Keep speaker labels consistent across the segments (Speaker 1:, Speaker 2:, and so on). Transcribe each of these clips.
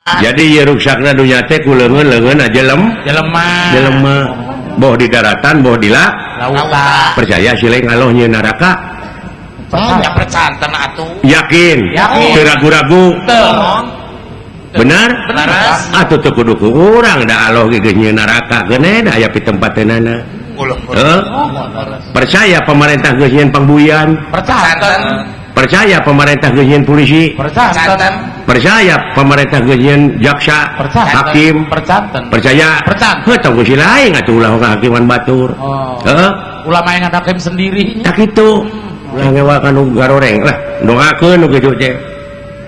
Speaker 1: Jadi ieu ruksakna dunya teh ku leungeun-leungeun aja jelema. Jelema. Boh di daratan, boh di lautan. Percaya sileng Allah nyieun neraka?
Speaker 2: Percaya percanten atuh.
Speaker 1: Yakin? Teu ragu-ragu? Benar? Atuh teu kudu ku urang da Allah ge geus nyieun neraka geuneh da aya pitempateunana. Percaya pemerintah geus nyieun pangbuyan?
Speaker 2: Percanten.
Speaker 1: Percaya pemerintah geus nyieun polisi?
Speaker 2: Percanten.
Speaker 1: Percaya pemerintah geus nyieun jaksa, hakim?
Speaker 2: Percanten.
Speaker 1: Percaya?
Speaker 2: Percanten.
Speaker 1: Heuh tong geus lain atuh ulah hakiman batur. Heeh.
Speaker 2: Ulah main hakim sendiri.
Speaker 1: Tak kitu. Ulah ngewa ka nu garoreng lah, doakeun nu kitu teh.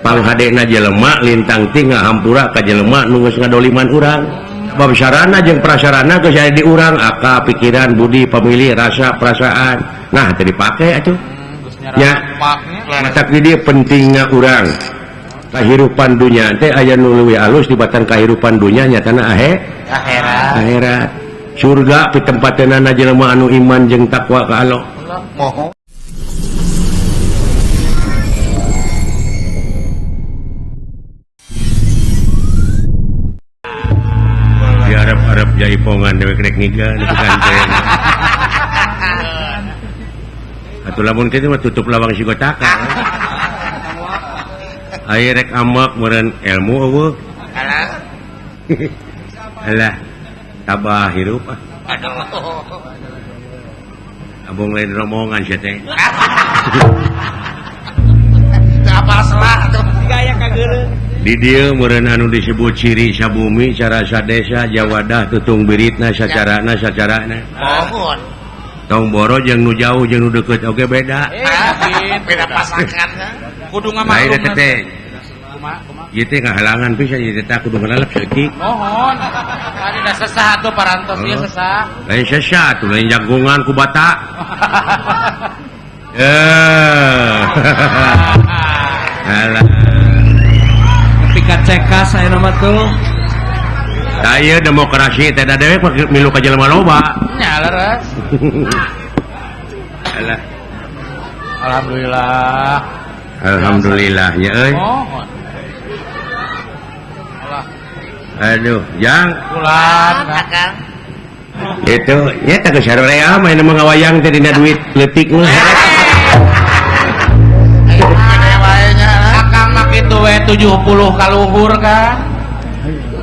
Speaker 1: Panghadena jelema lintang ti ngahampura ka jelema nu geus ngadoliman urang. Bab sarana jeung prasarana geus aya di urang, akal, pikiran, budi, pamilih, rasa, perasaan. Nah, teu dipake atuh. Ya, matak di dieu pentingna urang. Kahirupan dunya teh aya nu leuwih alus dibatan kahirupan dunya nyatana akhirat. Akhirat. Surga pitempateunana jelema anu iman jeung takwa ka Allah.
Speaker 2: Moho.
Speaker 1: Di Arab-Arab jaipongan dewek rek ngiga di pesantren. Atuh lamun kitu mah tutup lawang sigotaka. Aya rek amak meureun ilmu eueuh. Alah. Tabah hirup ah.
Speaker 2: Aduh.
Speaker 1: Abong lain rombongan sia teh.
Speaker 2: Teu apal salah atuh.
Speaker 3: Gaya kageuleuh.
Speaker 1: Di dieu meureun anu disebut ciri sabumi carasa desa jawadah tutung biritna sacarana sacarana.
Speaker 2: Mohon.
Speaker 1: Tong boro jeung nu jauh jeung nu deukeut oge beda.
Speaker 2: Beda pasangan.
Speaker 3: Kudu ngamaklum.
Speaker 1: Lain teh. Ieu teh ngahalangan pisan ieu teh kudu ngalep saeutik.
Speaker 2: Mohon. Tadi da sesah atuh parantos ieu sesah.
Speaker 1: Lain sesah atuh lain jagungan ku bata. Alah.
Speaker 3: Ketika cekas aya mah tuh.
Speaker 1: Tah ieu demokrasi teh da dewek milu ka jelema loba.
Speaker 2: Nya leres.
Speaker 1: Alah.
Speaker 2: Alhamdulillah.
Speaker 1: Alhamdulillah nya euy. Aduh, jang
Speaker 2: pulang Akang.
Speaker 1: Itu nya teh geus sarorea mah mah ngawayang teh dina duit leutik mah.
Speaker 2: Akang mah kitu we 70 kaluhur kan.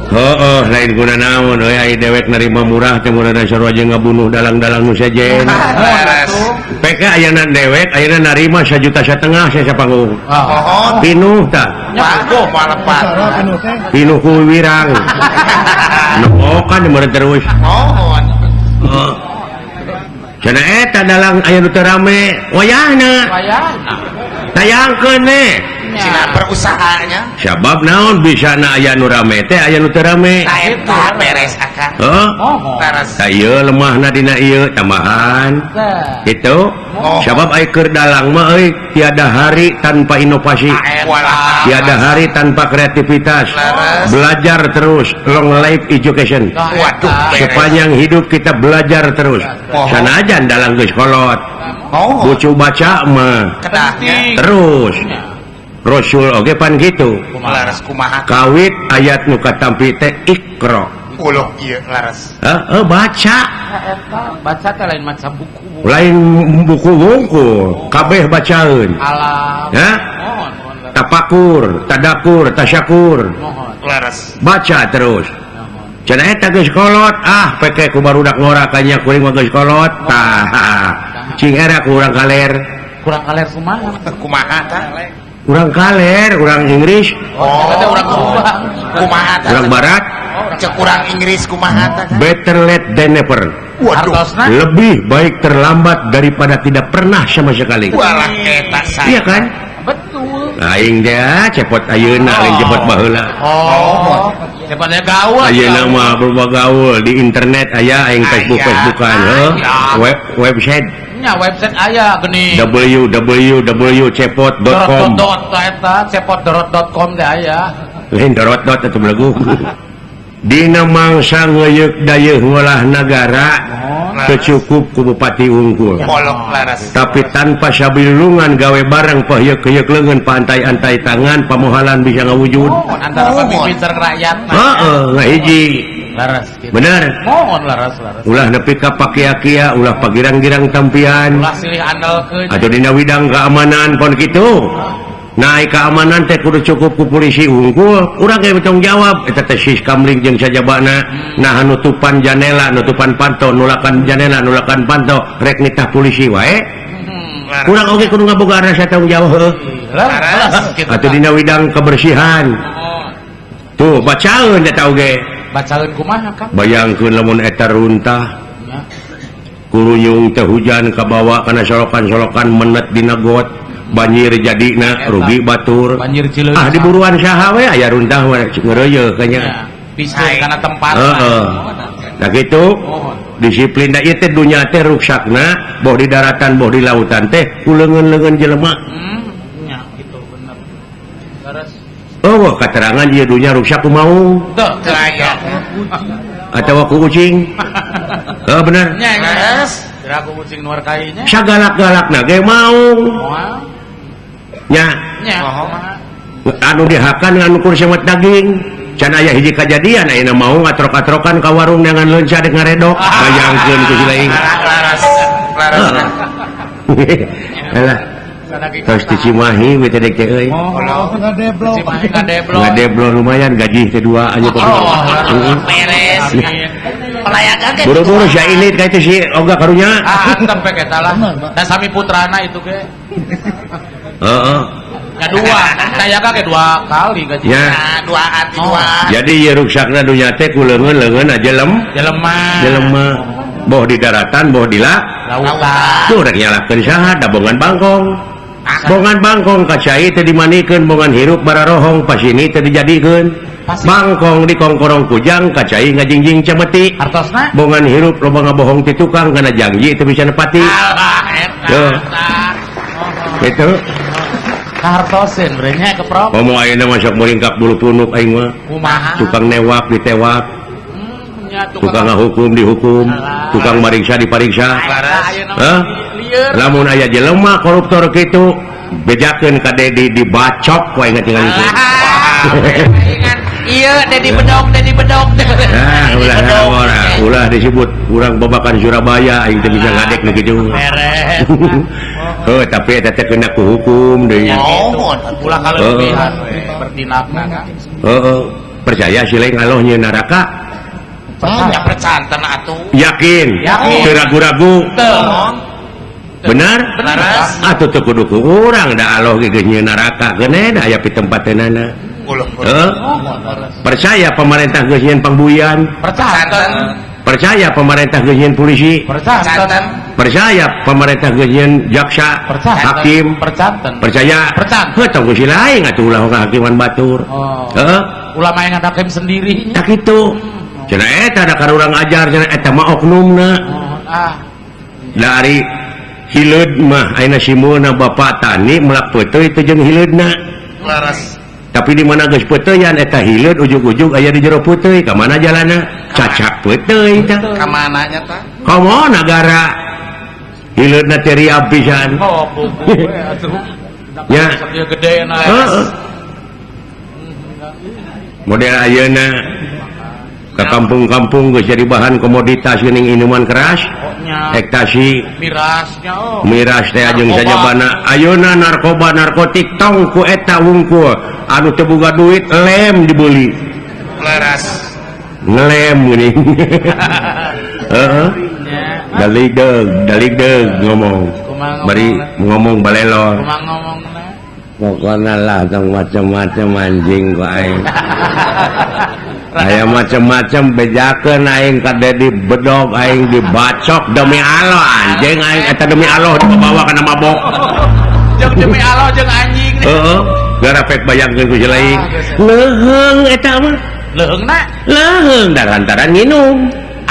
Speaker 1: Heeh, lain guna naon euy ai dewek narima murah teh mun ada sarua jeung ngabunuh dalang-dalang nu sejen. PK ayeuna dewek ayeuna narima 1,5 juta saya panggung.
Speaker 2: Oh.
Speaker 1: Pinuh tah.
Speaker 2: Waduh, malepat.
Speaker 1: Pinuh ku wirang. Nokokan meureun terus.
Speaker 2: Mohon.
Speaker 1: Heeh. Cenah eta dalang aya nu teu rame, wayahna.
Speaker 2: Wayahna.
Speaker 1: Tayangkeun we.
Speaker 2: Cina perusahanya.
Speaker 1: Sabab naon bisa na aya nu rame teh aya nu teu rame.
Speaker 2: Tah eta beres akang.
Speaker 1: Heeh.
Speaker 2: Beres.
Speaker 1: Tah ieu lemahna dina ieu tambahan. Gitu. Sabab ai keur dalang mah euy tiada hari tanpa inovasi. Tiada hari tanpa kreativitas. Belajar terus, long life education.
Speaker 2: Waduh,
Speaker 1: sepanjang hidup kita belajar terus. Sanajan dalang geus kolot. Bucu baca mah terus. Rasul oge pan gitu. Kawit ayat nu katampi teh Iqra.
Speaker 2: Uloh ieu laras.
Speaker 1: Heeh, baca.
Speaker 2: Baca teh lain maca buku.
Speaker 1: Lain buku wungkul, kabeh bacaeun.
Speaker 2: Alam.
Speaker 1: Hah? Tapakur, tadakur, tasyakur.
Speaker 2: Laras.
Speaker 1: Baca terus. Cenah eta geus kolot, ah peke ku barudak ngora kanya kuring mah geus kolot. Tah. Cing era ku urang kaler.
Speaker 2: Kurang kaler kumaha? Kumaha tah?
Speaker 1: Urang kaler, urang Inggris.
Speaker 2: Oh, urang kumaha tah?
Speaker 1: Urang barat.
Speaker 2: Cek urang Inggris kumaha tah?
Speaker 1: Better late than never.
Speaker 2: Waduh.
Speaker 1: Lebih baik terlambat daripada tidak pernah sama sekali.
Speaker 2: Walah eta saya.
Speaker 1: Iya kan?
Speaker 2: Betul.
Speaker 1: Aing teh cepot ayeuna lain cepot baheula.
Speaker 2: Oh. Cepotnya gaul.
Speaker 1: Ayeuna mah berubah gaul di internet aya aing Facebook-Facebookan heuh. Website.
Speaker 2: Nya website aya geuning.
Speaker 1: www.cepot.com.
Speaker 2: Eta cepot.com teh aya.
Speaker 1: Lain dot dot atuh belegu. Dina mangsa ngeuyeuk dayeuh ngolah nagara. Teu cukup ku bupati unggul. Tapi tanpa sabilulungan gawe bareng pahyeuk-hyeuk leungeun pantai-antai tangan pamohalan bisa ngawujud.
Speaker 2: Antara pemimpin sareng rakyat.
Speaker 1: Heeh, ngahiji.
Speaker 2: Laras gitu.
Speaker 1: Bener.
Speaker 2: Mohon laras laras.
Speaker 1: Ulah nepi ka pakia-kia, ulah pagirang-girang tampian.
Speaker 2: Ulah silih andalkeun.
Speaker 1: Atau dina widang keamanan pon kitu. Naik keamanan teh kudu cukup ku polisi unggul. Urang ge tanggung jawab eta teh siskamling jeung sajabana. Nah nutupan janela, nutupan panto, nulakan janela, nulakan panto, rek nitah polisi wae. Urang oge kudu ngabogaan rasa tanggung jawab heuh.
Speaker 2: Laras kitu.
Speaker 1: Atau dina widang kebersihan. Tuh bacaeun eta oge.
Speaker 2: Bacaeun kumaha Kang?
Speaker 1: Bayangkeun lamun eta runtah. Kurunyung teh hujan kabawa kana solokan-solokan menet dina got, banjir jadina rugi batur.
Speaker 2: Banjir Cileunca.
Speaker 1: Ah diburuan saha we aya runtah we ngeureuyeuh kanya.
Speaker 2: Pisteun kana tempat.
Speaker 1: Heeh. Nah kitu disiplin da ieu teh dunya teh ruksakna boh di daratan boh di lautan teh ku leungeun-leungeun jelema.
Speaker 2: Nya kitu bener. Leres.
Speaker 1: Oh, keterangan ieu dunya ruksak ku mau.
Speaker 2: Teu aya.
Speaker 1: Atawa ku kucing. Heuh bener.
Speaker 2: Nya geus. Kira ku kucing nu kainya.
Speaker 1: Sagalak-galakna ge mau. Nya.
Speaker 2: Nya.
Speaker 1: Anu dihakan anu kur semet daging. Can aya hiji kajadian ayeuna mau ngatrok-atrokan ka warung dengan leunca dek ngaredok. Bayangkeun ku si lain.
Speaker 2: Laras. Laras.
Speaker 1: Alah. Terus di Cimahi we teh dek teh euy.
Speaker 2: Cimahi ngadeblo.
Speaker 1: Ngadeblo lumayan gaji teh dua aja kok.
Speaker 2: Beres.
Speaker 4: Pelayakan ge.
Speaker 1: Buru-buru sia ilit ka itu si Oga karunya.
Speaker 2: Ah, antep we eta lah. Da sami putrana itu ge.
Speaker 1: Heeh.
Speaker 2: Ya dua, saya ge dua kali gaji.
Speaker 1: Ya.
Speaker 4: Dua ati dua.
Speaker 1: Jadi ieu ruksakna dunya teh ku leungeun-leungeun aja
Speaker 2: jelema.
Speaker 1: Jelema. Boh di daratan, boh di
Speaker 2: lautan.
Speaker 1: Tuh rek nyalahkeun saha da bongan bangkong. Bongan bangkong ka cai teu dimanikeun, bongan hirup bararohong pasini teu dijadikeun. Bangkong dikongkorong kujang ka cai ngajingjing cemeti.
Speaker 2: Hartosna
Speaker 1: bongan hirup loba ngabohong ti tukang kana janji teu bisa nepati.
Speaker 2: Alah eta.
Speaker 1: Itu
Speaker 2: kahartoseun bre nya keprok.
Speaker 1: Komo ayeuna mah sok muringkak bulu punuk aing mah.
Speaker 2: Kumaha?
Speaker 1: Tukang newak ditewak. Tukang ngahukum dihukum, tukang mariksa dipariksa. Hah? Lamun aya jelema koruptor kitu bejakeun ka Dedi dibacok ku aing tinggal itu.
Speaker 2: Iya, Dedi bedog, Dedi bedog.
Speaker 1: Nah, ulah ulah disebut urang babakan Surabaya aing teh bisa ngadek nu kitu.
Speaker 2: Beres.
Speaker 1: Heuh, tapi eta teh kena ku hukum deui.
Speaker 2: Ulah kaleubihan we bertindakna.
Speaker 1: Heeh, percaya si lain Allah nyieun neraka.
Speaker 2: Percaya percanten atuh.
Speaker 1: Yakin. Teu ragu-ragu. Benar? Atuh teu kudu ku urang da Allah ge geus nyieun neraka geuneh da aya pitempateunana. Percaya pemerintah geus nyieun pangbuyan.
Speaker 2: Percanten.
Speaker 1: Percaya pemerintah geus nyieun polisi.
Speaker 2: Percanten.
Speaker 1: Percaya pemerintah geus nyieun jaksa, hakim.
Speaker 2: Percanten.
Speaker 1: Percaya.
Speaker 2: Percanten.
Speaker 1: Heuh tong ku si lain atuh ulah ngahakiman batur. Heeh.
Speaker 2: Ulah main hakim sendiri.
Speaker 1: Tah kitu. Cenah eta da karurang ajar cenah eta mah oknumna. Dari hileud mah ayeuna simulna bapak tani melak peuteuy teh jeung hileudna.
Speaker 4: Laras.
Speaker 1: Tapi di mana geus peuteuyan eta hileud ujug-ujug aya di jero peuteuy ka mana jalanna? Cacak peuteuy tah.
Speaker 4: Ka mana nya tah?
Speaker 1: Komo nagara hileudna teh riab pisan.
Speaker 2: Oh, buku we atuh.
Speaker 1: Nya
Speaker 2: gede na.
Speaker 1: Heeh. Model ayeuna ke kampung-kampung geus jadi bahan komoditas geuning minuman keras, ektasi,
Speaker 2: mirasnya oh.
Speaker 1: Miras teh jeung sajabana. Ayeuna narkoba narkotik tong ku eta wungkul anu teu boga duit lem dibeli.
Speaker 4: Leras.
Speaker 1: Ngelem geuning. Heeh. Dalig deug ngomong. Bari ngomong balelor.
Speaker 2: Kumaha ngomongna?
Speaker 1: Pokona lah tong macam-macam anjing ku aing. Aya macam-macam bejakeun aing ka Dedi bedog aing dibacok demi Allah anjing aing eta demi Allah dibawa kana mabok.
Speaker 2: Jeung demi Allah jeung anjing.
Speaker 1: Heeh, garapek bayangkeun ku si lain. Leuheung eta mah.
Speaker 2: Leuheungna?
Speaker 1: Leuheung darantaran nginum.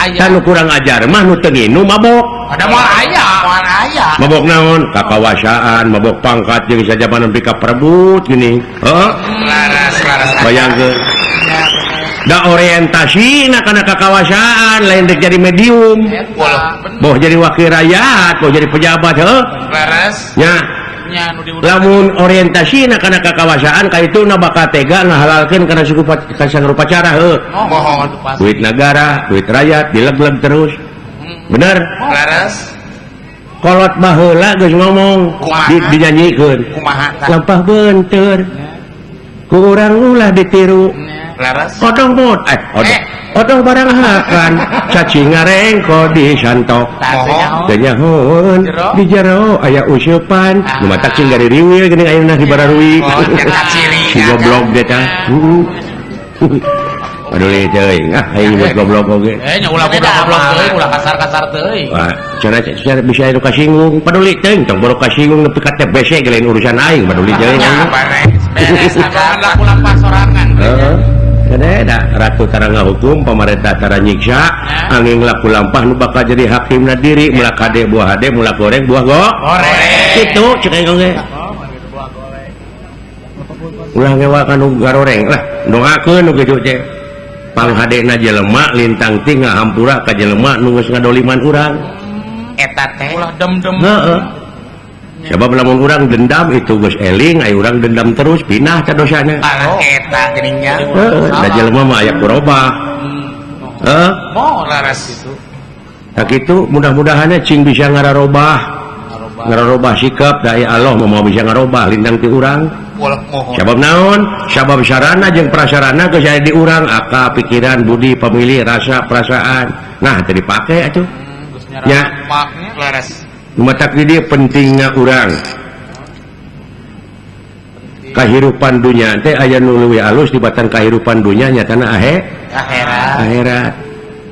Speaker 1: Anu kurang ajar mah nu teu nginum mabok.
Speaker 2: Ada moal aya,
Speaker 4: moal aya.
Speaker 1: Mabok naon? Kakawasaan, mabok pangkat jeung sajabana nepi ka perebut geuning. Heeh.
Speaker 4: Laras, laras.
Speaker 1: Bayangkeun. Da orientasi na kana kakawasaan lain dek jadi medium. Boh jadi wakil rakyat, boh jadi pejabat heuh.
Speaker 4: Leres.
Speaker 1: Nya. Lamun orientasi na kana kakawasaan ka itu na bakal tega ngahalalkeun kana suku kasang upacara heuh. Duit negara, duit rakyat dileg-leg terus. Bener?
Speaker 4: Leres.
Speaker 1: Kolot baheula geus ngomong dinyanyikeun. Lampah beunteur. Ku urang ulah ditiru. Odong bot, odong barang hakan, cacing ngarengko di santok, teu di jero aya useupan, nu matak cing gari riwil geuning ayeuna di bararui. Si goblok teh tah. Aduh teuing, ah aing buat goblok oge.
Speaker 2: Nya ulah goblok teuing, ulah kasar-kasar teuing.
Speaker 1: Wah, cara bisa anu kasinggung, paduli teuing tong boro kasinggung nepi ka TBC ge lain urusan aing, paduli teuing.
Speaker 2: Beres laku lampah sorangan.
Speaker 1: Heeh. Kada ratu tara ngahukum, pamarentah tara nyiksa, angin laku lampah nu bakal jadi hakimna diri, mulak hade buah hade, mulak goreng buah goreng. Kitu cek aing oge. Ulah ngewa ka nu garoreng lah, doakeun nu kitu teh. Panghadena jelema lintang ti ngahampura ka jelema nu geus ngadoliman urang.
Speaker 4: Eta teh
Speaker 2: ulah dem-dem.
Speaker 1: Heeh. Sebab lamun urang dendam itu geus eling, aya urang dendam terus pindah ka dosana.
Speaker 4: Alah eta geuning nya.
Speaker 1: Heeh, da jelema mah aya kurobah. Heeh.
Speaker 4: Moh laras kitu.
Speaker 1: Tah kitu mudah-mudahannya cing bisa ngararobah. Ngararobah sikap da aya Allah mah bisa ngarobah lintang ti urang. Sabab naon? Sabab sarana jeung prasarana geus aya di urang, akal, pikiran, budi, pamilih, rasa, perasaan. Nah, teu dipake atuh. Nya
Speaker 4: laras.
Speaker 1: Matak di dieu pentingna urang kahirupan dunya teh aya nu leuwih alus dibatan kahirupan dunya nyatana akhirat. Akhirat.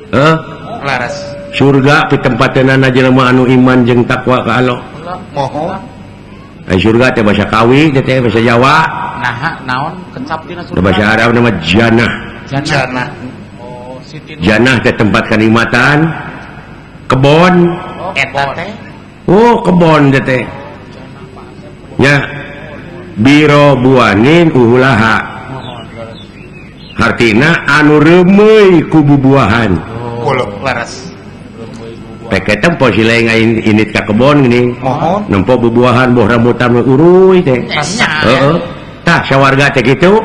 Speaker 1: Heuh?
Speaker 4: Laras.
Speaker 1: Surga pitempateunana jelema anu iman jeung takwa ka Allah.
Speaker 4: Moho.
Speaker 1: Ai surga teh bahasa Kawi teh bahasa Jawa.
Speaker 2: Naha naon kecap dina surga?
Speaker 1: Bahasa Arab nama janah.
Speaker 4: Janah.
Speaker 2: Oh, siti.
Speaker 1: Janah teh tempat kenikmatan, kebon.
Speaker 2: Oh,
Speaker 4: eta teh.
Speaker 1: Oh, kebon teh. Nya biro buanin uhulaha. Hartina anu reumeuy ku bubuahan.
Speaker 4: Oh, laras.
Speaker 1: Peke tempo si lain aing init ka kebon geuning. Nempo bubuahan boh rambutan uruy teh. Heeh. Tah sawarga teh kitu.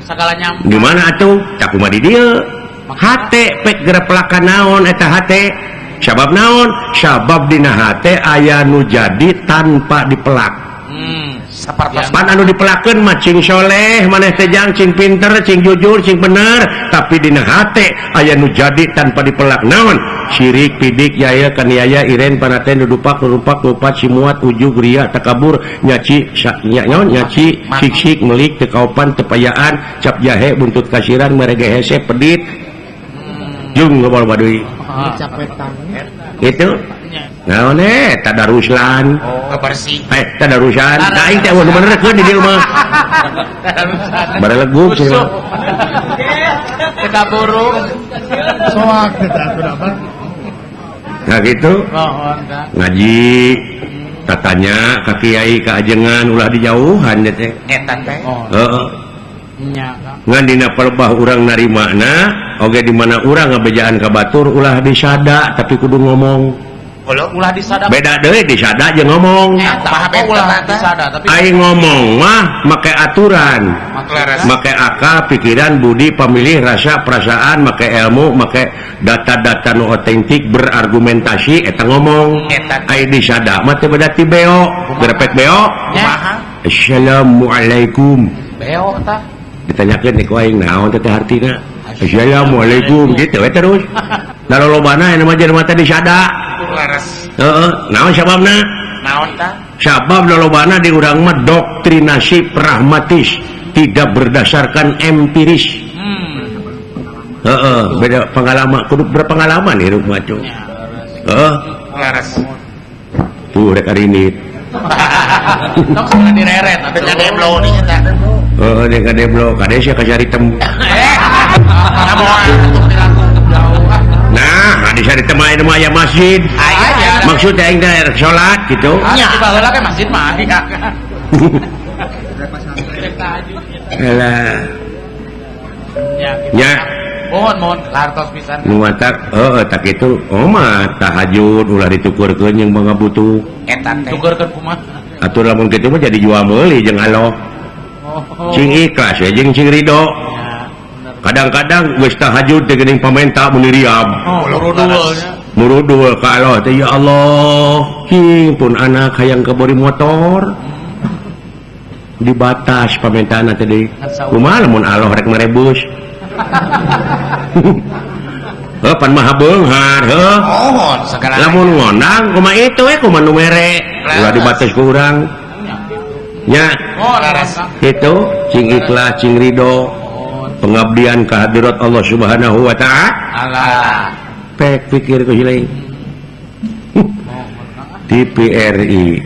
Speaker 2: Sagala nyampe.
Speaker 1: Gimana atuh? Tah kumaha di dieu? Hate pek gereplakan naon eta hate? Sabab naon? Sabab dina hate aya nu jadi tanpa dipelak. Pan anu dipelakeun mah cing soleh, maneh teh jang cing pinter, cing jujur, cing bener, tapi dina hate aya nu jadi tanpa dipelak naon? Syirik, pidik, yaya, kaniaya, iren, panaten, dudupak, nurupak, lupat, simuat, ujug, ria, takabur, nyaci, naon, nyaci, siksik, melik, tekaopan, tepayaan, cap jahe, buntut kasiran, merege hese, pedit. Jung ngobol baduy. Itu naon tadaruslan.
Speaker 4: Oh, bersih.
Speaker 1: Tadarusan. Da aing teh eueuh nu bener keun di dieu mah. Bareleguk sih mah.
Speaker 2: Kita burung.
Speaker 5: Soak teh atuh apa?
Speaker 1: Nah gitu. Ngaji tatanya ka kiai ka ajengan ulah dijauhan teh.
Speaker 4: Eta teh.
Speaker 1: Heeh. Ngan dina pelebah urang narimana oge di mana urang ngabejaan ka batur ulah disada tapi kudu ngomong.
Speaker 2: Ulah disada.
Speaker 1: Beda deui disada jeung ngomong.
Speaker 2: Ulah disada tapi
Speaker 1: aing ngomong mah make aturan, make akal, pikiran, budi, pamilih, rasa, perasaan, make ilmu, make data-data nu otentik berargumentasi eta ngomong. Aing disada mah teu beda ti beo, gerepek beo. Assalamualaikum.
Speaker 2: Beo tah.
Speaker 1: Ditanyakeun ku aing naon teh hartina. Assalamualaikum gitu we terus. Da lolobana anu mah jelema teh disada.
Speaker 4: Laras.
Speaker 1: Heeh, naon sababna?
Speaker 4: Naon tah?
Speaker 1: Sabab lolobana di urang mah doktrinasi pragmatis, tidak berdasarkan empiris. Heeh, beda pengalaman, kudu berpengalaman hirup mah tuh. Heeh.
Speaker 4: Laras.
Speaker 1: Tuh rek arinit.
Speaker 2: Tong segala direret atuh.
Speaker 4: Kadeblo nya tah.
Speaker 1: Heeh, dia kadeblo, kade sia kacari tem. Nah, di sari tem aya mah aya masjid. Maksud aing teh salat gitu.
Speaker 2: Nya, baheula ke masjid mah aya. Alah.
Speaker 1: Nya.
Speaker 2: Mohon hartos pisan.
Speaker 1: Nu matak heueuh tak kitu oh mah tahajud ulah ditukurkeun jeung pangabutuh.
Speaker 4: Eta teh.
Speaker 2: Tukurkeun kumaha?
Speaker 1: Atuh lamun kitu mah jadi jual meuli jeung Allah. Cing ikhlas ya jeung cing ridho. Kadang-kadang geus tahajud teh geuning pamenta mun riab. Murudul ka Allah teh ya Allah, cing pun anak hayang kabori motor. Dibatas pamentaanna teh deui. Kumaha lamun Allah rek marebus. Heuh pan maha beunghar heuh.
Speaker 4: Mohon segala.
Speaker 1: Lamun ngondang kumaha itu we kumaha nu mere. Ulah dibatas ku urang. Nya. Itu cing ikhlas cing ridho. Pengabdian kehadirat Allah Subhanahu wa ta'ala. Pek pikir ku hilang. TPRI.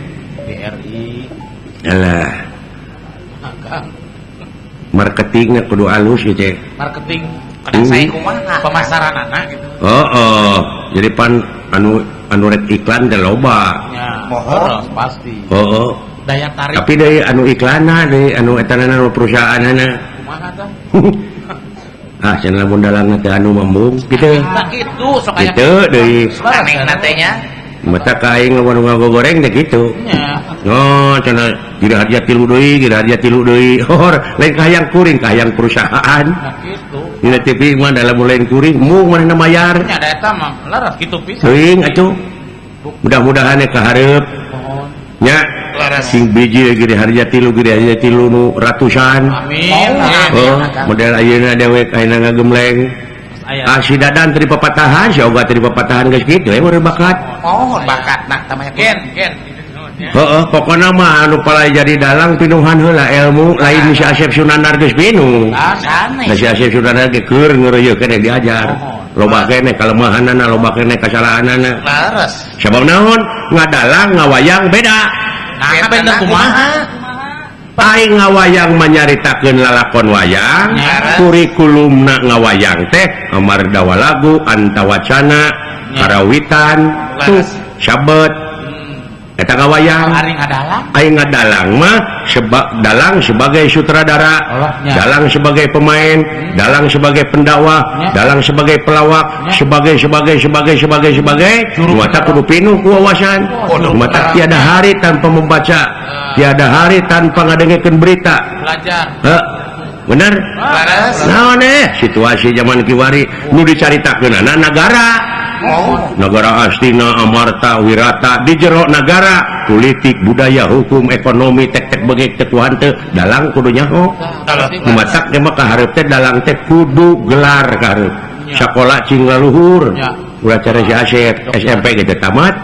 Speaker 1: Alah. Marketingnya kudu alus gitu.
Speaker 2: Marketing
Speaker 4: kada sae kumaha
Speaker 2: pemasaranana gitu.
Speaker 1: Heeh, jadi pan anu anu rek iklan teh loba.
Speaker 2: Ya, mohon pasti.
Speaker 1: Heeh.
Speaker 2: Daya tarik.
Speaker 1: Tapi deui anu iklanna deui anu etanana anu perusahaanana.
Speaker 2: Kumaha tah?
Speaker 1: Ah, cenah lamun dalangna teh anu mambung kitu.
Speaker 2: Tah kitu sok aya.
Speaker 1: Kitu deui.
Speaker 4: Anehna teh nya.
Speaker 1: Mata ka aing lamun ngagoreng teh kitu.
Speaker 2: Nya.
Speaker 1: Oh, cenah Giri Harja tilu deui, Giri Harja tilu deui. Hor, lain kahayang kuring, kahayang perusahaan.
Speaker 2: Nah kitu.
Speaker 1: Dina TV mah dalam lain kuring, mung manehna mayar.
Speaker 2: Nya da eta mah leres kitu pisan.
Speaker 1: Teuing atuh. Mudah-mudahan ka hareup. Nya. Sing biji Giri Harja tilu, Giri Harja tilu nu ratusan.
Speaker 2: Amin.
Speaker 1: Oh, model ayeuna dewek ayeuna ngagemleng. Ah si Dadan teu dipapatahan, si Oga teu dipapatahan geus kitu we meureun bakat.
Speaker 4: Oh, bakatna tamanya
Speaker 2: gen, gen.
Speaker 1: Heeh, pokona mah anu palai jadi dalang pinuhan heula ilmu, lain si Asep Sunandar geus pinuh.
Speaker 4: Nah,
Speaker 1: si Asep Sunandar ge keur ngeureuyeuh keneh diajar. Loba keneh kalemahanana, loba keneh kasalahanana.
Speaker 4: Leres.
Speaker 1: Sabab naon? Ngadalang ngawayang beda.
Speaker 2: Nah, beda kumaha?
Speaker 1: Aing ngawayang manyaritakeun lalakon wayang, kurikulumna ngawayang teh amardawa lagu, antawacana, karawitan, tuh sabet. Eta ngawayang. Aing ngadalang mah dalang sebagai sutradara, dalang sebagai pemain, dalang sebagai pendakwah, dalang sebagai pelawak, sebagai sebagai sebagai sebagai sebagai. Mata kudu pinuh ku wawasan. Mata tiada hari tanpa membaca, tiada hari tanpa ngadengekeun berita.
Speaker 2: Belajar.
Speaker 1: Heh, bener? Naon situasi zaman kiwari nu dicaritakeunana nagara. Negara Astina, Amarta, Wirata di jero nagara, politik, budaya, hukum, ekonomi, tek-tek bengek teu hanteu, dalang kudu nyaho. Matak teh mah kahareup teh dalang teh kudu gelar kahareup. Sakola cing laluhur. Ulah cara si Asep SMP ge teh tamat.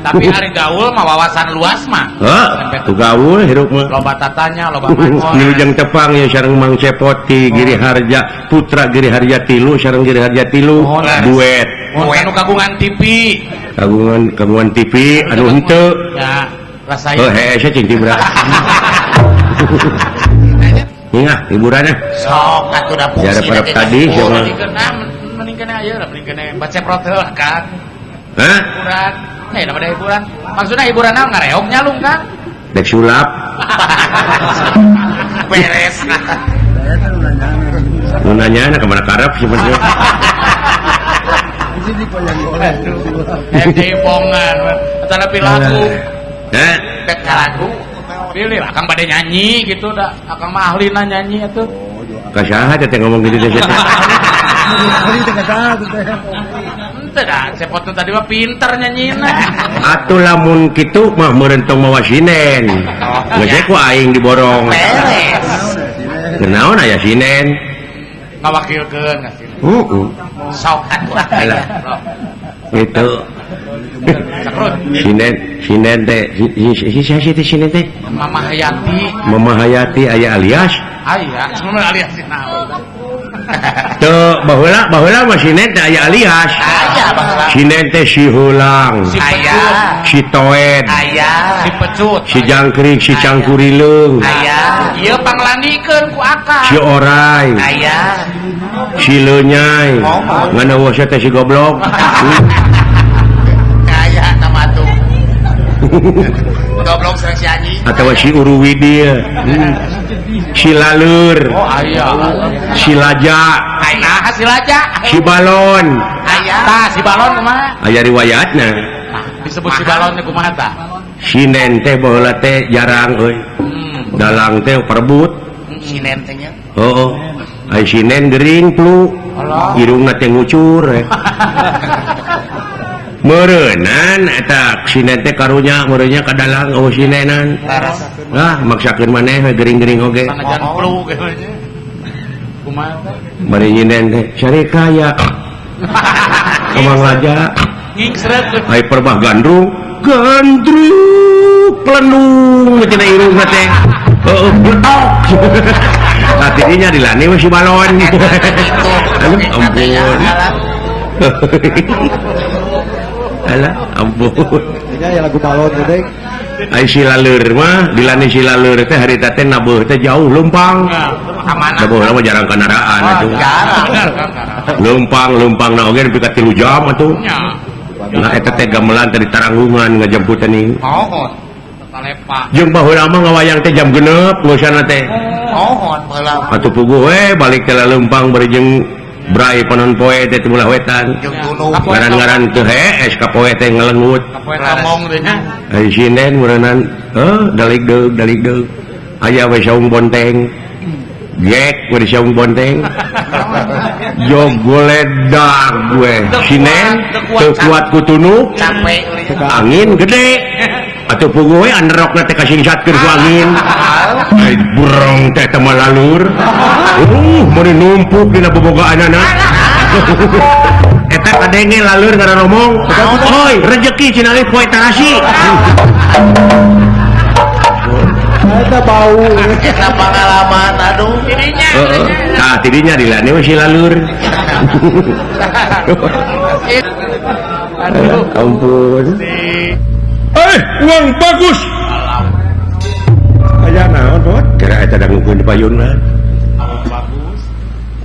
Speaker 2: Tapi ari gaul mah wawasan luas mah.
Speaker 1: Heuh, tu gaul hirup mah.
Speaker 2: Loba tatanya, loba makon.
Speaker 1: Nilujeng tepang ya sareng Mang Cepoti, Giri Harja, Putra Giri Harja tilu sareng Giri Harja tilu, duet.
Speaker 2: Anu kagungan TV.
Speaker 1: Kagungan TV anu henteu.
Speaker 2: Ya, rasanya.
Speaker 1: Oh, hese cing tibra. Ingat hiburannya.
Speaker 4: Sok atuh da fungsi.
Speaker 1: Jarak tadi siapa?
Speaker 2: Mending kene ayeuna lah, mending kene baca cepot heula kan.
Speaker 1: Hah?
Speaker 2: Hiburan. Eh, daripada hiburan. Maksudnya hiburan naon ngareog nyalung kan?
Speaker 1: Dek sulap.
Speaker 4: Beres.
Speaker 1: Nu nanya ka mana karep sebenarnya.
Speaker 2: Eh, jaipongan. Atana pilaku.
Speaker 1: Heh,
Speaker 2: dek lagu. Pilih akang bade nyanyi gitu dah. Akang mah ahlina nyanyi atuh.
Speaker 1: Ka saha teh ngomong gitu teh.
Speaker 2: Henteu da, cepot nu tadi mah pinter nyanyina.
Speaker 1: Atuh lamun kitu mah meureun tong mawa sinen. Geus ku aing diborong.
Speaker 4: Beres.
Speaker 1: Kunaon aya sinen?
Speaker 2: Ngawakilkeun ka sinen.
Speaker 1: Heeh.
Speaker 4: Sok atuh.
Speaker 1: Alah. Itu. Sinen, sinen teh si si teh sinen teh.
Speaker 2: Mama Hayati.
Speaker 1: Mama Hayati aya alias?
Speaker 2: Aya, sebenarnya alias naon.
Speaker 1: Tuh, baheula mah sinen teh aya alias.
Speaker 4: Aya baheula.
Speaker 1: Sinen teh si Hulang.
Speaker 4: Aya.
Speaker 1: Si Toed.
Speaker 4: Aya.
Speaker 2: Si Pecut.
Speaker 1: Si Jangkrik, si Cangkurileung.
Speaker 4: Aya.
Speaker 2: Ieu panglandikeun ku akang.
Speaker 1: Si Orai.
Speaker 4: Aya.
Speaker 1: Si Leunyai. Ngan eueuh teh si goblok.
Speaker 4: Aya nama tuh. Goblok sareng si anjing.
Speaker 1: Atawa si Uruwidi. Si lalur.
Speaker 2: Oh aya.
Speaker 1: Si laja.
Speaker 2: Nah, si laja.
Speaker 1: Si balon.
Speaker 2: Aya. Tah si balon kumaha?
Speaker 1: Aya riwayatna.
Speaker 2: Disebut si balon teh kumaha tah?
Speaker 1: Sinen teh baheula teh jarang euy. Dalang teh perebut.
Speaker 4: Sinen teh nya.
Speaker 1: Heeh. Ai sinen gering flu. Irungna teh ngucur. Meureunnan eta sinen teh karunya meureunnya ka dalang eueuh sinenan. Ah, maksakeun maneh we gering-gering oge.
Speaker 2: Sanajan flu ge nya. Kumaha teh?
Speaker 1: Bari nyinen teh cari kaya. Kamang laja.
Speaker 2: Ngingsreut.
Speaker 1: Ai perbah gandrung, gandrung plenung cenah irungna teh. Heeh, bletok. Tah tidinya dilani we si balon. Aduh, ampun. Alah, ampun.
Speaker 5: Ini ya lagu balon teh.
Speaker 1: Ai si laleur mah dilani si laleur teh harita teh nabuh teh jauh leumpang.
Speaker 4: Kamana?
Speaker 1: Nabuh mah jarang kandaraan atuh.
Speaker 4: Jarang.
Speaker 1: Leumpang-leumpang na oge nepi ka 3 jam atuh. Nah eta teh gamelan teh di Taranggungan ngajemputan ieu.
Speaker 4: Mohon.
Speaker 2: Talepa.
Speaker 1: Jeung baheula mah ngawayang teh jam 6 geusana teh.
Speaker 4: Mohon baheula.
Speaker 1: Atuh puguh we balik teh leumpang bari jeung brai panon poe teh teu mulah wetan.
Speaker 4: Jeung gunung.
Speaker 1: Ngaran-ngaran teu hees ka poe teh ngelengut.
Speaker 2: Ka poe tomong teh nya.
Speaker 1: Ai sinden meureunnan heuh dalig deug dalig deug. Aya we saung bonteng. Gek we di saung bonteng. Jog goledag gue. Sinen teu kuat ku tunuk.
Speaker 4: Capek
Speaker 1: angin gede. Atuh puguh we anderokna teh kasingsatkeun ku angin. Ai burung teh teu malalur. Meuni numpuk dina bobogaanana. Eta kadenge lalur ngararomong. Oi, rejeki cenah we poe tarasi.
Speaker 5: Eta bau.
Speaker 4: Eta pengalaman aduh.
Speaker 2: Tidinya.
Speaker 1: Heeh. Tah tidinya dilani we si lalur.
Speaker 2: Aduh.
Speaker 1: Ampun. Uang bagus. Aya naon, Bot? Kira eta dangukeun di payunna.
Speaker 2: Bagus.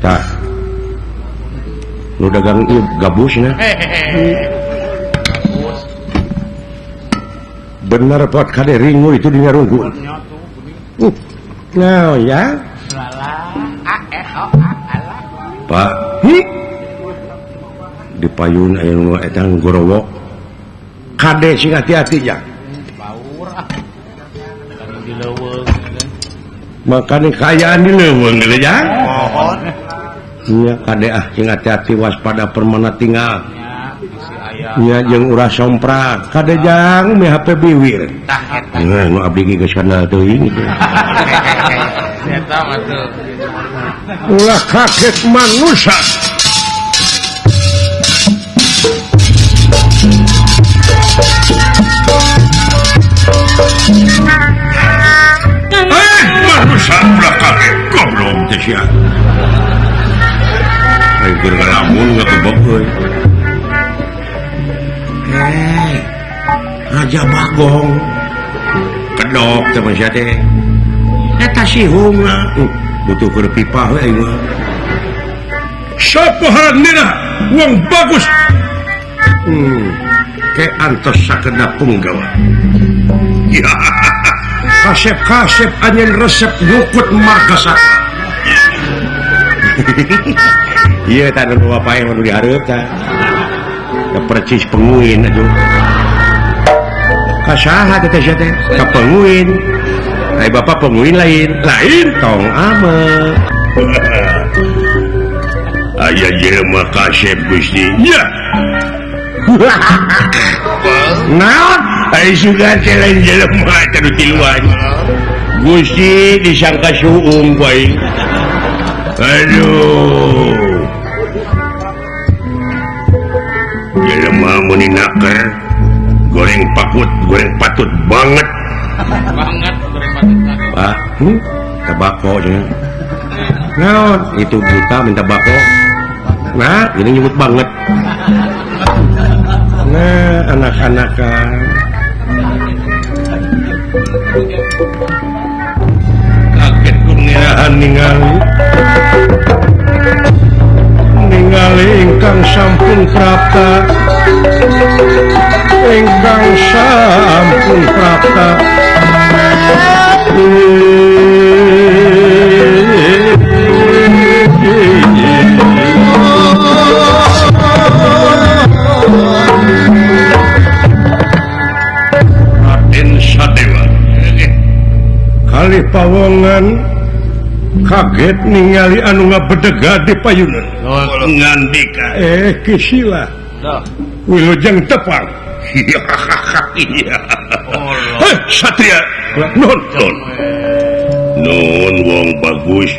Speaker 1: Tah. Nu dagang ieu gabusna.
Speaker 2: Bagus.
Speaker 1: Bener pot kade ringu itu dina rungkun. Nah, ya.
Speaker 2: A E O A alah.
Speaker 1: Pak, di payun aya nu eta gorowok. Kade sing hati-hati ya.
Speaker 2: Baur ah. Dagang di leuweung.
Speaker 1: Makane kayaan di leuweung geus ya.
Speaker 4: Mohon.
Speaker 1: Nya kade ah sing hati-hati waspada permana tinggal. Nya jeung ulah somprak. Kade jang mi HP biwir.
Speaker 4: Tah eta.
Speaker 1: Nah, nu abdi ge geus kenal teuing gitu.
Speaker 2: Eta mah tuh.
Speaker 1: Ulah kaget manusia. Manusia ulah kaget goblok teh sia. Aing keur ngalamun ngagebeg euy. Raja Bagong kedok teh manusia teh. Eta sihungna butuh keur pipah we aing mah. Sapohanina wong bagus. Ke antos sakedap punggawa. Ya. Kasep-kasep anjeun resep nyukut marga saka. Ieu tah nu bapae mah nu dihareup tah. Da percis penguin atuh. Ka saha teh sia teh? Ka penguin. Ai bapak penguin lain. Lain tong ame. Aya jelema kasep Gusti. Ya. Naon? Ai sugan teh lain jelema teh nu tiluan. Gusti disangka suung ku aing. Aduh. Jelema meuni naker, goreng pakut, goreng patut banget.
Speaker 2: Banget goreng patut.
Speaker 1: Pak, tabako cenah. Naon? Itu buta minta bako. Nah, ini nyebut banget. Nah, anak-anakan. Kaget ku ngirahan ningali. Ningali ingkang sampun prapta. Ingkang sampun prapta. pawongan kaget ningali anu ngabedega di payunan. Ngandika Kisila. Wilujeng tepang. Heh Satria nun nun. Nun wong bagus.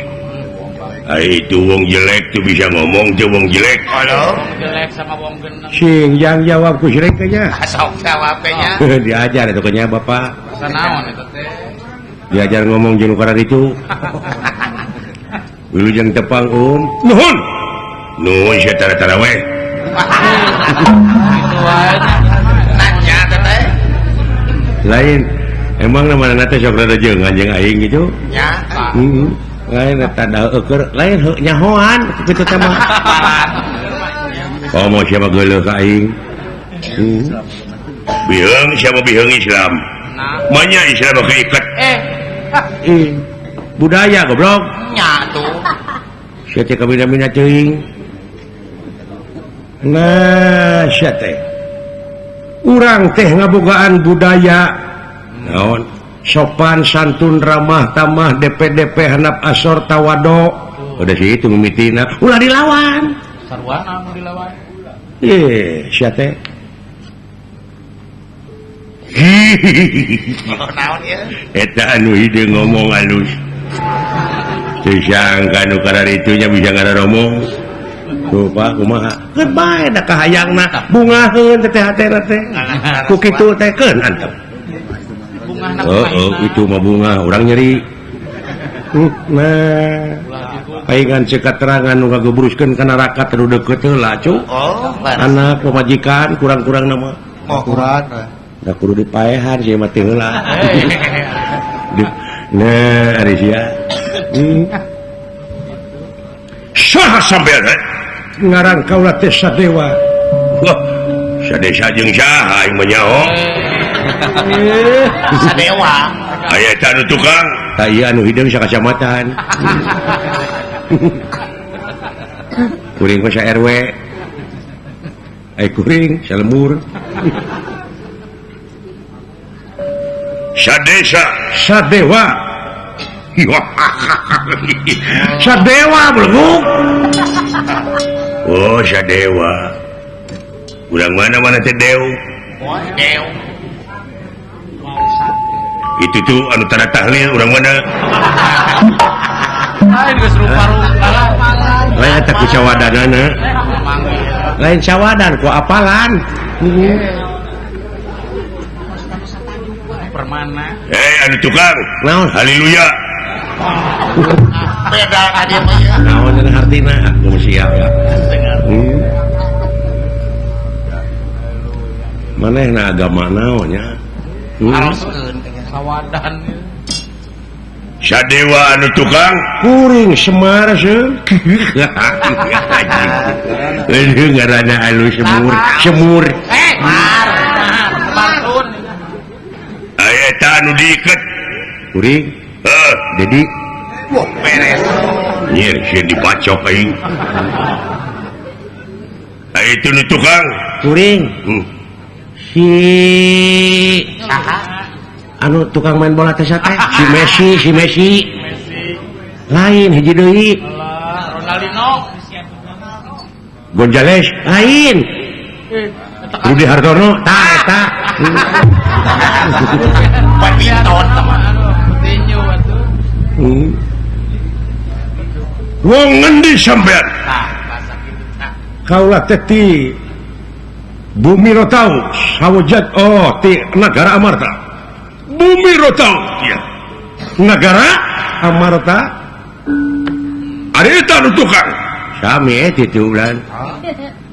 Speaker 1: Ai itu wong jelek tuh bisa ngomong tuh wong jelek.
Speaker 4: Halo.
Speaker 2: Jelek sama wong geneng.
Speaker 1: Sing yang jawab ku sirek nya.
Speaker 4: Sok jawab nya.
Speaker 1: Diajar itu nya Bapak.
Speaker 2: Sanaon eta teh.
Speaker 1: Diajar ngomong jeung nu itu. Wilujeng tepang Um. Nuhun. Nuhun sia tara-tara we.
Speaker 2: Kitu wae.
Speaker 4: Nanya teh.
Speaker 1: Lain emang namana teh sok rada jeung anjing aing gitu.
Speaker 4: Nya.
Speaker 1: Heeh. Lain eta da eueur lain nyahoan kitu teh mah. Komo siapa geuleuh ka aing. Biheung siapa biheung Islam. Manya Islam keikat. Budaya goblok.
Speaker 4: Nya tuh.
Speaker 1: Sia teh kabina-bina teuing. Nah, sia teh. Urang teh ngabogaan budaya. Naon? Sopan santun ramah tamah DPDP handap asor tawado. Udah sih itu mimitina. Ulah dilawan.
Speaker 2: Sarwana nu dilawan.
Speaker 1: Sia teh.
Speaker 4: Naon ieu?
Speaker 1: Eta anu hideung ngomong alus. Teu sangka nu kararitunya bisa ngararomong. Tuh Pak kumaha? Keun bae da kahayangna bungaheun teh hatena teh. Ku kitu teh keun antep. Oh, itu mah bunga urang nyeri. Nah, paingan ceuk katerangan nu ngagebruskeun ka neraka teu deukeut heula cu.
Speaker 4: Oh,
Speaker 1: anak pamajikan kurang-kurang nama.
Speaker 5: Oh, kurang.
Speaker 1: Da kudu dipaehan sia mah teu heula. Nah, ari sia. Saha sampean ngarang kaula teh Sadewa. Wah, sadesa jeung saha aing mah nyaho.
Speaker 4: Sadewa.
Speaker 1: Aya eta anu tukang. Tah ieu anu hideung sakacamatan. Kuring mah sa RW. Ai kuring salembur.
Speaker 6: Sadesa
Speaker 1: Sadewa. Sadewa belenguk.
Speaker 6: Oh Sadewa. Urang mana-mana teh Dew.
Speaker 4: Oh Dew.
Speaker 6: Itu tuh anu tanda tahlil urang mana?
Speaker 2: Lain geus rupa-rupa.
Speaker 1: Lain eta ku cawadanana. Lain cawadan ku apalan.
Speaker 2: Permana.
Speaker 6: Anu tukang.
Speaker 1: Naon?
Speaker 6: Haleluya.
Speaker 4: Beda ka mah ya.
Speaker 1: Naon cenah hartina? Aku siap ya. Manehna agama naon nya?
Speaker 2: Aroskeun sawadan.
Speaker 6: Sadewa anu tukang
Speaker 1: kuring Semar seuh. Leuh ngaranna alus semur, semur.
Speaker 2: Mar. Marun.
Speaker 6: Aya eta anu diiket.
Speaker 1: Kuring.
Speaker 6: Heuh,
Speaker 1: Dedi.
Speaker 4: Wah, beres.
Speaker 6: Nyir sieun dibacok aing. Aya itu nu tukang
Speaker 1: kuring. Si
Speaker 4: saha?
Speaker 1: Anu tukang main bola teh teh si Messi, si Messi. Lain hiji deui.
Speaker 2: Ronaldinho.
Speaker 1: Gonzales lain. Rudi Hartono tah eta.
Speaker 4: Badminton teman.
Speaker 2: Coutinho atuh.
Speaker 6: Wong ngendi sampean?
Speaker 2: Tah, bahasa kitu tah.
Speaker 1: Kaula teh ti Bumi Rotau, Sawujad oh ti Nagara Amarta.
Speaker 6: Bumi Rotau,
Speaker 1: iya. Nagara Amarta.
Speaker 6: Ari eta nu tukang.
Speaker 1: Sami titu bulan.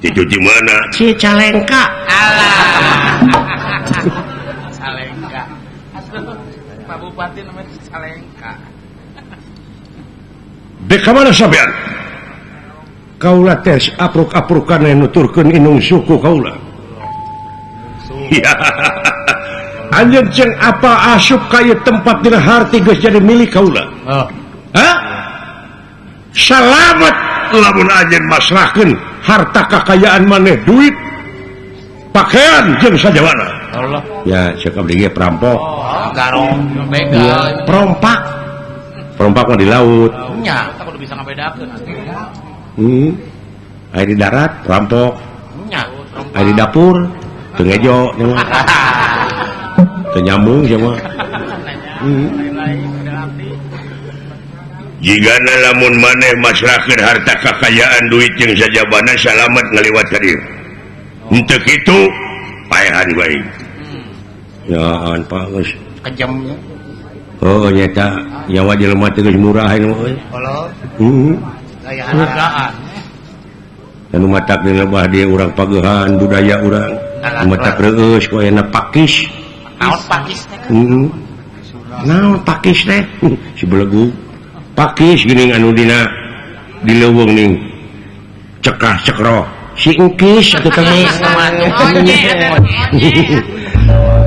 Speaker 6: Titu di mana?
Speaker 1: Cicalengka.
Speaker 2: Alah. Cicalengka. Aduh, Pak Bupati namanya Cicalengka.
Speaker 1: Dek ka mana sampean? Kaula teh apruk-aprukan nuturkeun inung suku kaula.
Speaker 6: Ya.
Speaker 1: Anjeun jeung apa asup ka ieu tempat dina harti geus jadi milik kaula.
Speaker 2: Oh.
Speaker 1: Hah? Salamet
Speaker 6: lamun anjeun masrahkeun
Speaker 1: harta kakayaan maneh, duit, pakaian jeung sajawana.
Speaker 2: Allah.
Speaker 1: Ya, cek abdi ge perampok.
Speaker 2: Oh, garong, begal.
Speaker 1: Ya, perompak. Perompak mah di laut.
Speaker 2: Nya, tah kudu bisa ngabedakeun.
Speaker 1: Aya di darat perampok.
Speaker 4: Nya,
Speaker 1: aya di dapur teu ngejo nya mah. Teu nyambung sia mah.
Speaker 6: Jigana lamun maneh masrahkeun harta kakayaan duit jeung sajabana salamet ngaliwat ka dieu. Henteu kitu paehan bae.
Speaker 1: Ya an Pak geus
Speaker 4: kejam.
Speaker 1: Oh nyata nyawa jelema teh geus murah ayeuna mah euy.
Speaker 4: Heuh. Gayaan.
Speaker 1: Anu matak dilebah dieu urang pageuhan budaya urang. Anu matak reueus ku ayeuna pakis.
Speaker 4: Naon pakis teh?
Speaker 1: Heeh. Naon pakis teh? Si belegu. Pakis geuning anu dina di leuweung ning cekah cekro si engkis atuh teh mah.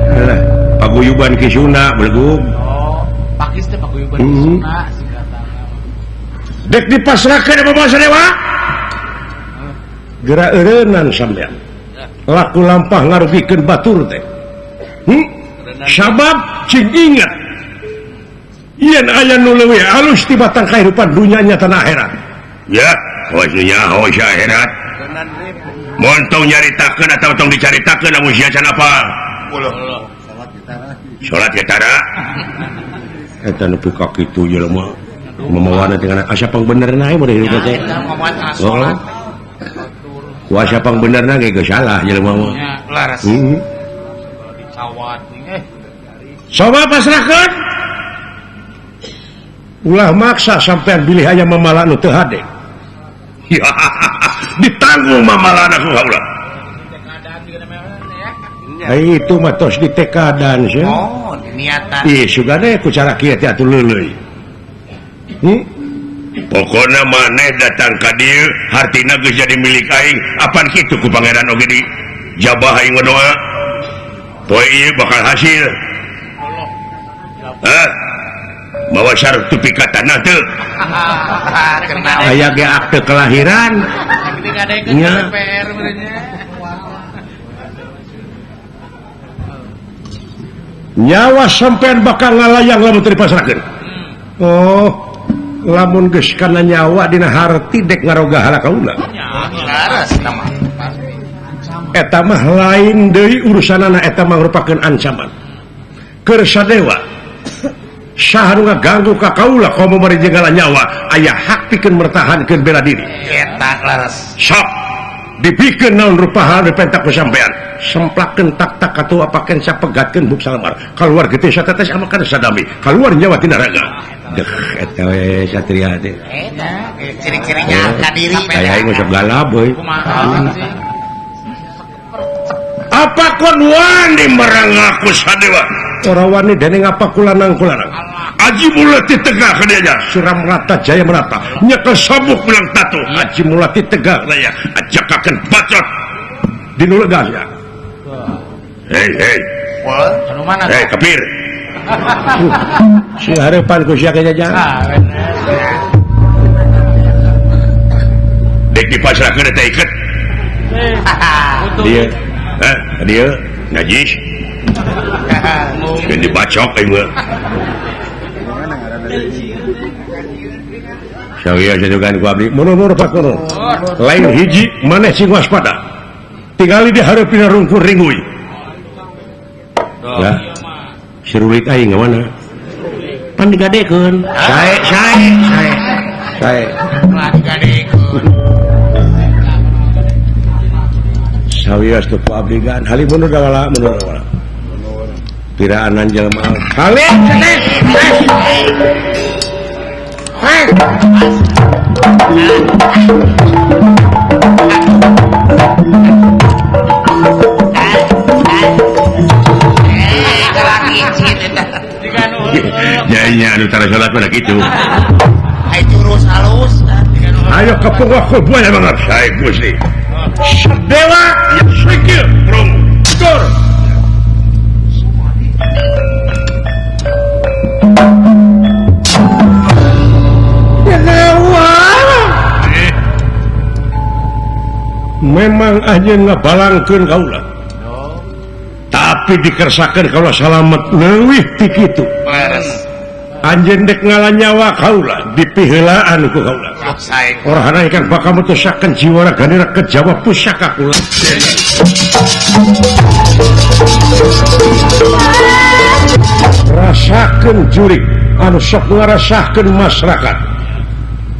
Speaker 1: Alah, paguyuban Ki Sunda belegug.
Speaker 2: Oh, pakis teh paguyuban Ki Sunda singkatanna.
Speaker 1: Dek dipasrahkeun apa basa dewa? Geura eureunnan sampean. Laku lampah ngarugikeun batur teh. Sabab cing ingat yen aya nu leuwih alus ti batang kahirupan dunya nya tanah akhirat.
Speaker 6: Ya, hos dunya hos akhirat. Mun tong nyaritakeun atawa tong dicaritakeun lamun sia can apa? Salat ge tara.
Speaker 1: Eta nu ka kitu jelema mamawana teh asa pangbenerna we mun hirup teh.
Speaker 4: Salat.
Speaker 1: Ku asa pangbenerna ge geus salah jelema mah.
Speaker 4: Laras.
Speaker 2: Dicawat
Speaker 1: Coba pasrahkeun. Ulah maksa sampean bilih aya mamala nu teu hade.
Speaker 6: Ditanggung mamalana ku kaula.
Speaker 1: Ai itu mah tos ditekadan sia.
Speaker 4: Oh, niatan.
Speaker 1: Ih, sugane ku cara kieu teh atuh leuleuy.
Speaker 6: Pokona maneh datang ka dieu hartina geus jadi milik aing. Apan kitu ku pangeran oge di jabah aing doa. Poe ieu bakal hasil. Hah? Mawa sertifikat tanah teu.
Speaker 1: Aya ge akte kelahiran. Nya. Nyawa sampean bakal ngalayang lamun teu dipasrahkeun. Oh, lamun geus kana nyawa dina harti dek ngaroga hala kaula.
Speaker 4: Laras eta mah.
Speaker 1: Eta mah lain deui urusanana, eta mah merupakeun ancaman. Keur sadewa saha nu ngaganggu ka kaula komo bari jenggala nyawa aya hak pikeun mertahankeun bela diri.
Speaker 4: Eta laras.
Speaker 1: Sok dipikeun naon rupa hal dipentak ku sampean. Semplakeun tak-tak atuh apakeun sapegatkeun buk salamar. Kaluar getih satetes amakan sadami, kaluar nyawa tina raga. Deh eta we satria teh.
Speaker 4: Eta ciri-cirinya ka diri.
Speaker 1: Aya aing sok galap euy.
Speaker 6: Apa kon wani merang aku sadewa?
Speaker 1: Ora wani dening apa kulanang-kulanang.
Speaker 6: Aji mulati tegak ka dieu nya.
Speaker 1: Suram rata jaya merata.
Speaker 6: Nyekel sabuk bilang tatu.
Speaker 1: Aji mulati tegak
Speaker 6: raya ajakakeun bacot
Speaker 1: di nu legas ya.
Speaker 6: Hei hei.
Speaker 2: Anu mana?
Speaker 6: Hei kepir.
Speaker 1: Si hareupan ku sia jajang.
Speaker 6: Dek dipasrahkeun eta iket.
Speaker 1: Dieu.
Speaker 6: Hah, dieu najis. Geus dibacok aing mah.
Speaker 1: Sawieu satukan ku abdi mundur Pak mundur. Lain hiji maneh sing waspada. Tingali di hareupna rungkur ringui. Ya. Sirulit aing ka mana? Pan digadekeun. Sae sae sae. Sae.
Speaker 4: Lah digadekeun.
Speaker 1: Sawieu atuh ku abdi gan halim mundur dawala mundur dawala. Piraanan jelema. Halim ceneh. Hei.
Speaker 6: Nya anu tara salat mah kitu.
Speaker 4: Ai jurus halus.
Speaker 1: Ayo kepung aku buaya banget.
Speaker 6: Sae Gusti.
Speaker 1: Dewa
Speaker 6: ya sikil prung.
Speaker 1: Tur. Dewa. Memang anjeun ngabalangkeun kaula. Tapi dikersakeun kaula salamet leuwih ti kitu.
Speaker 4: Leres.
Speaker 1: Anjeun dek ngalah nyawa kaula dipiheulaan ku kaula. Orhana ikan bakal mutusakeun jiwa raganira kejawa pusaka kula. Rasakeun jurig anu sok ngarasahkeun masyarakat.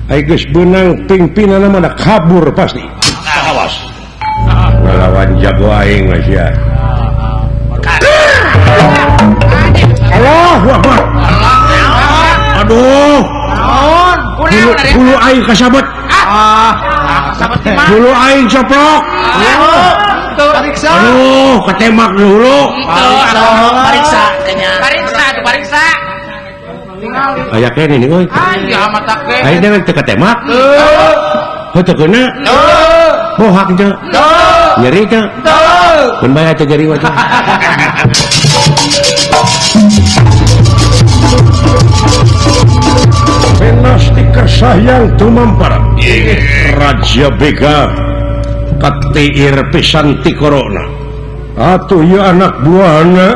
Speaker 1: Ai geus beunang pingpinanna mah kabur pasti. Awas. Ngalawan jago aing mah sia. Allahu Akbar. Aduh. Bulu aing kasabet. Bulu aing coplok.
Speaker 5: Pariksa.
Speaker 1: Aduh, ketemak dulu.
Speaker 4: Pariksa kenya.
Speaker 2: Pariksa tuh pariksa.
Speaker 1: Aya kene nih euy.
Speaker 2: Aya mata ke.
Speaker 1: Aya dewek teu ketemak. Heuh teu keuna. Bohak teu. Nyeri teu. Keun bae teu nyeri wae. Penasti Kersayang tumampar Raja Bega katiir pisan ti corona. Atuh ieu anak buahna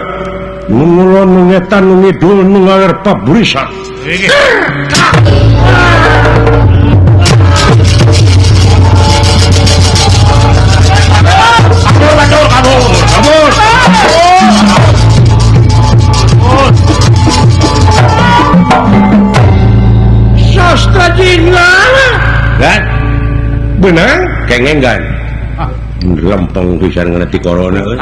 Speaker 1: nu ngulon nu ngetan nu ngidul nu ngaler paburisan. Kabur, kabur, kabur. Sastra jingga kan benang kengeng kan lempeng pisan ngeuna ti corona euy.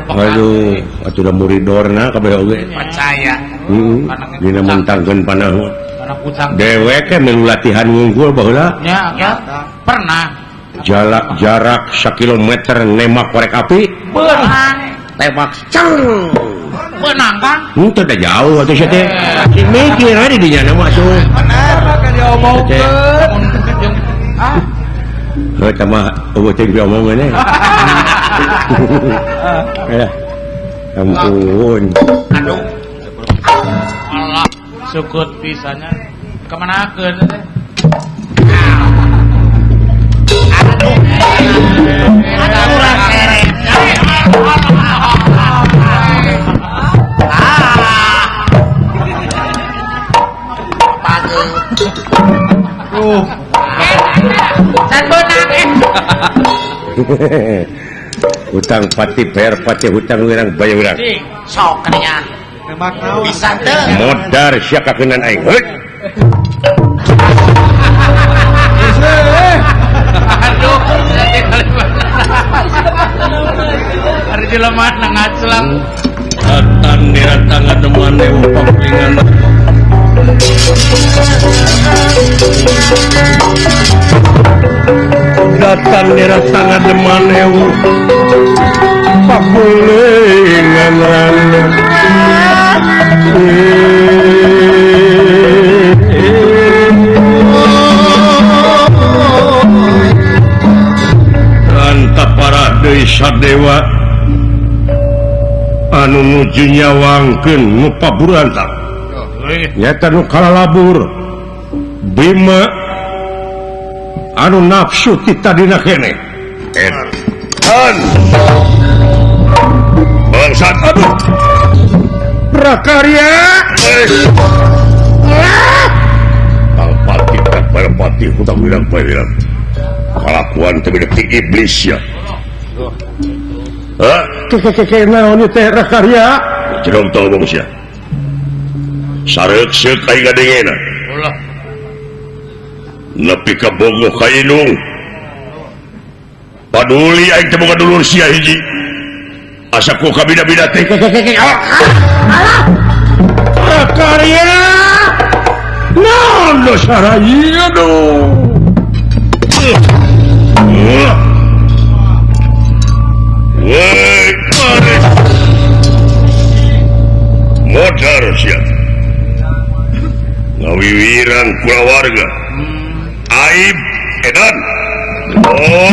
Speaker 1: Aduh, atuh da muridorna kabeh oge.
Speaker 4: Percaya.
Speaker 1: Heeh. Dina mentangkeun panah. Dewek milu latihan ngunggul baheula.
Speaker 2: Nya, pernah.
Speaker 1: Jarak jarak sakilometer nembak korek api.
Speaker 2: Beunang.
Speaker 1: Tembak ceng.
Speaker 2: Beunang Kang.
Speaker 1: Henteu da jauh atuh sia teh. Mikir we di dinya mah atuh.
Speaker 3: Bener kan diomongkeun.
Speaker 2: Ah.
Speaker 1: Heuh tah mah eueuh teh diomongeun eh. Ya. Ampun.
Speaker 4: Aduh.
Speaker 2: Allah, sukut pisannya. Kemanakeun teh?
Speaker 4: Aduh. Aduh, seret.
Speaker 2: Can beunang eh.
Speaker 1: Hutang pati bayar pati hutang wirang bayar wirang.
Speaker 4: Sok kenya. Bisa teu.
Speaker 1: Modar sia kakenan aing. Heuy.
Speaker 2: Aduh, ari jelema na ngaclang.
Speaker 1: Atan diratangan demane pakulingan. Datang diratangan demane pakulingan. Ranta para deui sadewa anu nuju nyawangkeun nu paburantang. Nyata nu kalalabur Bima anu nafsu ti tadina keneh. Edan bangsat aduh prakarya Bang Pati Pati hutang wirang wirang kalakuan teh ti iblis ya. Hah? Keke naon ieu teh prakarya? Jerong tong ngomong sia. Sareuk seuk aing ngadengena.
Speaker 2: Ulah.
Speaker 6: Nepi ka bogoh ka indung. Paduli aing teh boga dulur sia hiji. Asa ku kabida-bida teh.
Speaker 1: Alah. Prakarya. Naon dosa ieu aduh.
Speaker 6: Woi, modar sia. Ngawiwiran kulawarga. Aib edan. Oh.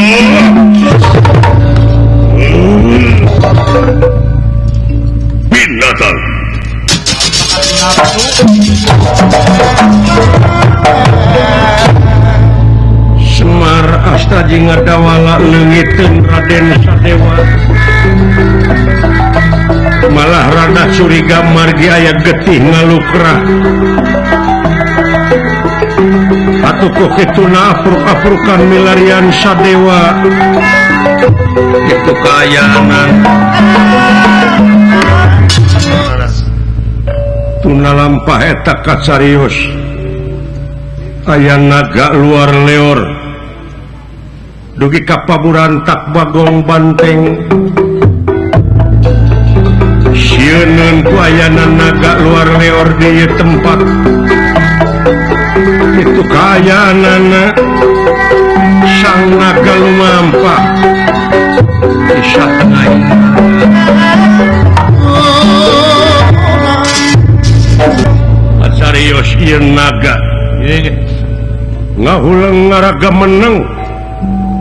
Speaker 6: Binatang.
Speaker 1: Semar asta jeung ngadawala leungiteun Raden Sadewa. Malah rada curiga margi aya getih ngalukrah. Atuh kok kituna apruk-aprukan milarian sadewa. Itu kaayaanan. Tuna lampah eta kacarios. Aya naga luar leor. Dugi ka paburantak Bagong Banteng. Sieun ku ayana naga luar leor di ieu tempat. Itu kaayaanana sang naga lumampah di satengah. Kacarios ieu naga ngahuleng ngaraga meneng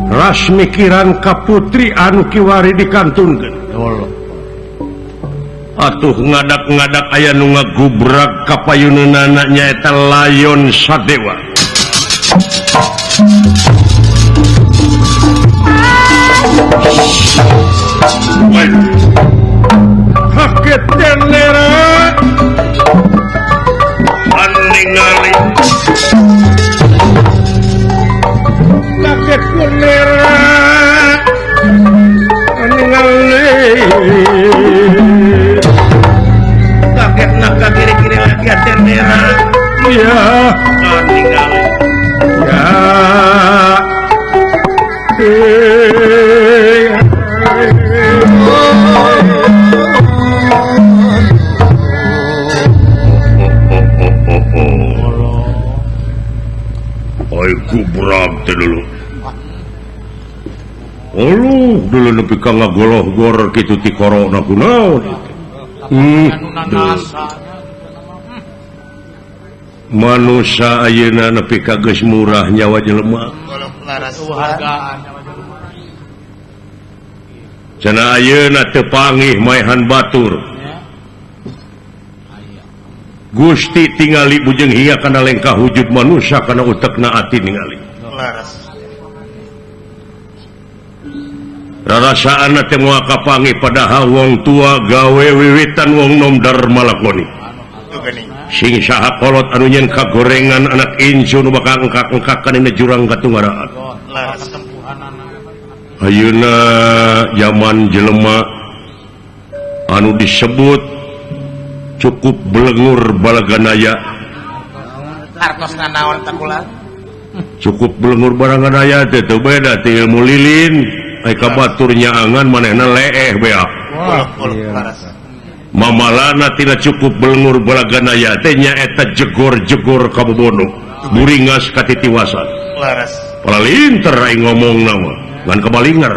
Speaker 1: ras mikiran ka putri anu kiwari dikantunkeun. Atuh ngadak-ngadak aya nu ngagubrak ka payuneunana nyaeta Layon Sadewa. Haket tenera ningali kaget kunera ningali kaget naga kiri-kiri lagi tenera iya ningali ya gubrak teh dulu. Aduh, dulu nepi ka ngagoloh-gor kitu ti corona kunaon. Manusa ayeuna nepi ka geus murah nyawa jelema. Cenah ayeuna teu pangih maehan batur. Gusti tingali bujeng hingga kana lengkah wujud manusia kana utekna ati ningali. Rarasaan teh moal kapanggih padahal wong tua gawe wiwitan wong nom dharma lakoni. Sing saha kolot anu nyen kagorengan anak incu nu bakal engkak-engkakan dina jurang katungaraan. Ayeuna zaman jelema anu disebut cukup belengur balaganaya.
Speaker 4: Hartosna naon teh kula?
Speaker 1: Cukup belengur balaganaya teh teu beda ti ilmu lilin, ai ka batur nyaangan manehna leeh beak. Mamalana tina cukup belengur balaganaya teh nyaeta jegor-jegor ka bobono, buringas ka titiwasan.
Speaker 4: Laras.
Speaker 1: Palinter aing ngomongna mah, ngan kabalinger.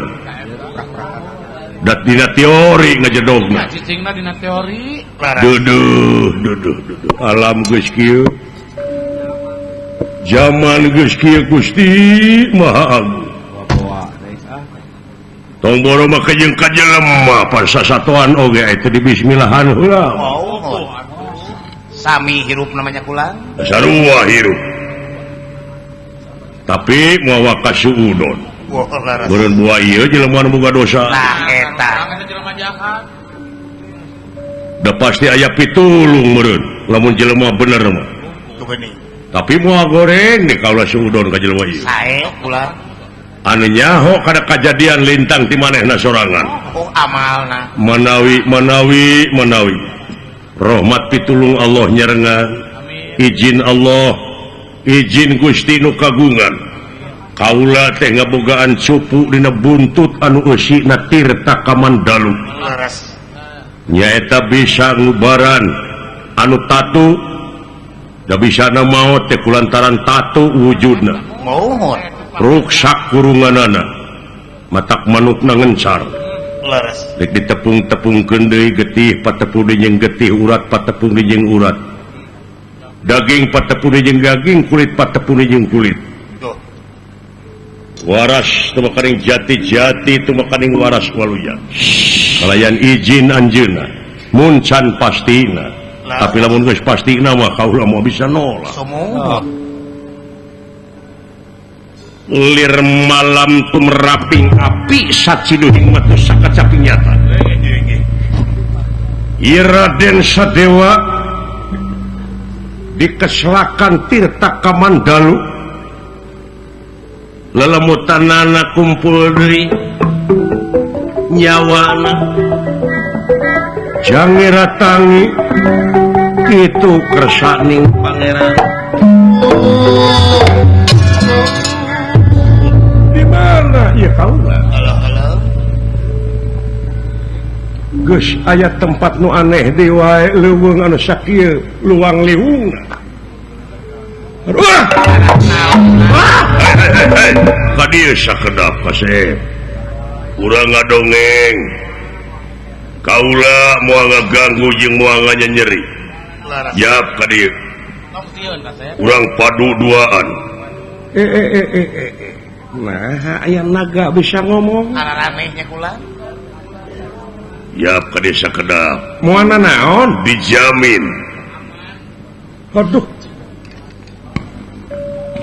Speaker 1: Dat dina teori ngajedogna.
Speaker 2: Cicingna dina teori.
Speaker 1: Duduh, duduh, duduh. Alam geus kieu. Zaman geus kieu Gusti Maha Agung. Tong boro mah jeung ka jelema parsasatoan oge eta di bismillahan heula.
Speaker 4: Sami hirup namanya kula.
Speaker 1: Sarua hirup. Tapi moal kasuudon. Beureun buah ieu jelema nu boga dosa.
Speaker 4: Nah eta.
Speaker 1: Da pasti aya pitulung meureun lamun jelema bener mah. Tapi moal goreng nih kaula suudon ka jelema ieu.
Speaker 4: Sae kula.
Speaker 1: Anu nyaho kana kajadian lintang ti manehna sorangan.
Speaker 4: Oh amalna.
Speaker 1: Manawi manawi manawi. Rahmat pitulung Allah nyarengan. Izin Allah, izin Gusti nu kagungan. Kaula teh ngabogaan cupu dina buntut anu eusina tirta kamandalu. Nyaeta bisa ngubaran anu tatu da bisana maot teh kulantaran tatu wujudna. Ruksak kurunganana matak manukna ngencar. Rek ditepung-tepungkeun deui getih patepu deui jeung getih urat patepu deui jeung urat. Daging patepu deui jeung daging kulit patepu deui jeung kulit. Waras tumekaning jati-jati tumekaning waras waluya. Kalayan izin anjeunna mun can pastina. Tapi lamun geus pastina mah kaula moal bisa nolak. Lir malam tumeraping api saciduhing matu sakacaping nyata. Raden Sadewa di keselakan Tirta Kamandalu lelemutanana kumpul deui nyawana jangira tangi itu kersaning pangeran. Di mana ya kaula? Geus aya tempat nu aneh deui wae leuweung anu sakieu luang liung. Ka dieu sakedap kasep. Urang ngadongeng. Kaula moal ngaganggu jeung moal nganyeri. Yap ka dieu. Urang padu duaan. Nah, aya naga bisa ngomong.
Speaker 4: Araramehnya kula.
Speaker 6: Yap ka desa kedap.
Speaker 1: Moal naon?
Speaker 6: Dijamin.
Speaker 1: Aduh.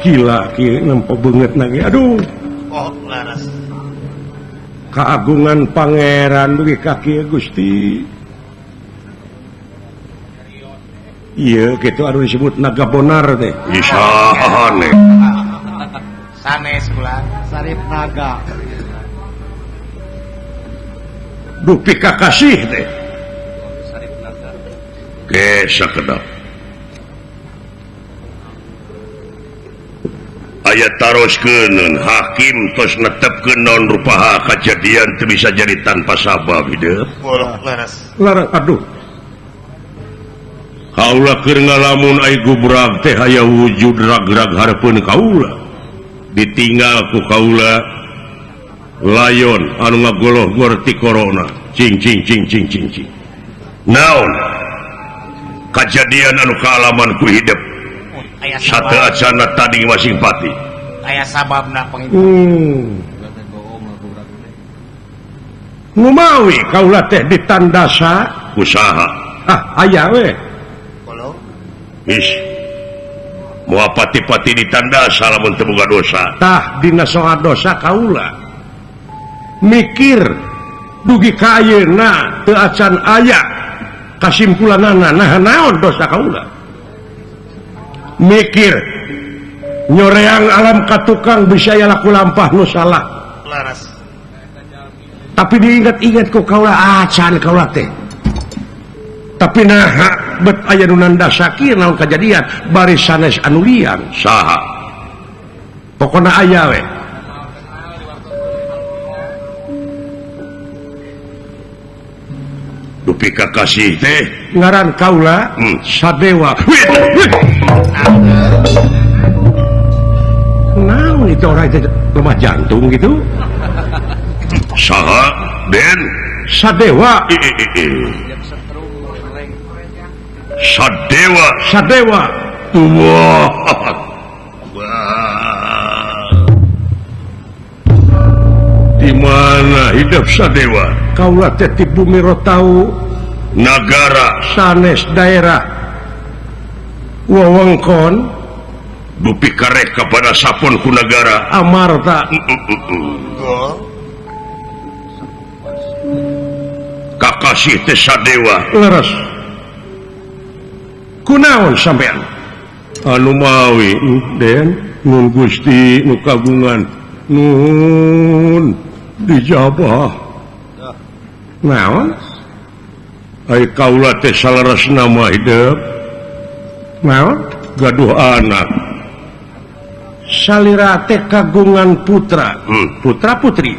Speaker 1: Gila kieu nempo beungeut lagi. Aduh.
Speaker 4: Oh, laras.
Speaker 1: Kagungan pangeran dugi ka kieu Gusti. Iya, gitu anu disebut naga bonar teh.
Speaker 6: Isahane.
Speaker 4: Sanes kula,
Speaker 5: sarip naga.
Speaker 1: Dupi kakasih teh.
Speaker 3: Sarip naga.
Speaker 6: Ge sakedap. Aya taroskeun hakim tos netepkeun naon rupaha kajadian teu bisa jadi tanpa sabab hidup.
Speaker 4: Laras.
Speaker 1: Larang aduh.
Speaker 6: Kaula keur ngalamun ai gubrag teh aya wujud rag-rag hareupeun kaula. Ditinggal ku kaula layon anu ngagoloh-gor ti corona. Cing cing cing cing cing cing. Naon? Kajadian anu kaalaman ku hidup. Satu acana tadi masing pati.
Speaker 4: Aya sababna pengikut.
Speaker 1: Ngumawi kaula teh ditandasa
Speaker 6: usaha.
Speaker 1: Ah, aya we.
Speaker 6: Is moal pati-pati ditandasa lamun teu boga dosa.
Speaker 1: Tah dina soal dosa kaula. Mikir dugi ka ayeuna teu acan aya kasimpulanana nah naon dosa kaula. Mikir nyoreang alam katukang bisa ya laku lampah nu salah.
Speaker 4: Laras.
Speaker 1: Tapi diingat-ingat ku kaula acan kaula teh. Tapi nah bet aya nu nandasa kieu naon kajadian bari sanes anu liang
Speaker 6: saha.
Speaker 1: Pokona aya we.
Speaker 6: Dupi kakasih teh
Speaker 1: ngaran kaula Sadewa. Naon itu orang itu lemah jantung gitu.
Speaker 6: Saha Den
Speaker 1: Sadewa.
Speaker 6: Sadewa.
Speaker 1: Sadewa.
Speaker 6: Wah. Di mana hidup Sadewa?
Speaker 1: Kaula teh ti bumi Rotau
Speaker 6: nagara
Speaker 1: sanes daerah wewengkon
Speaker 6: dupi karek kepada sapon ku nagara
Speaker 1: Amarta.
Speaker 6: Kakasih teh Sadewa.
Speaker 1: Leres. Kunaon sampean? Anu mawi Den nun Gusti nu kagungan nun dijabah. Naon? Ai kaula teh saleresna mah hidup. Naon? Gaduh anak. Salira teh kagungan putra, putra putri.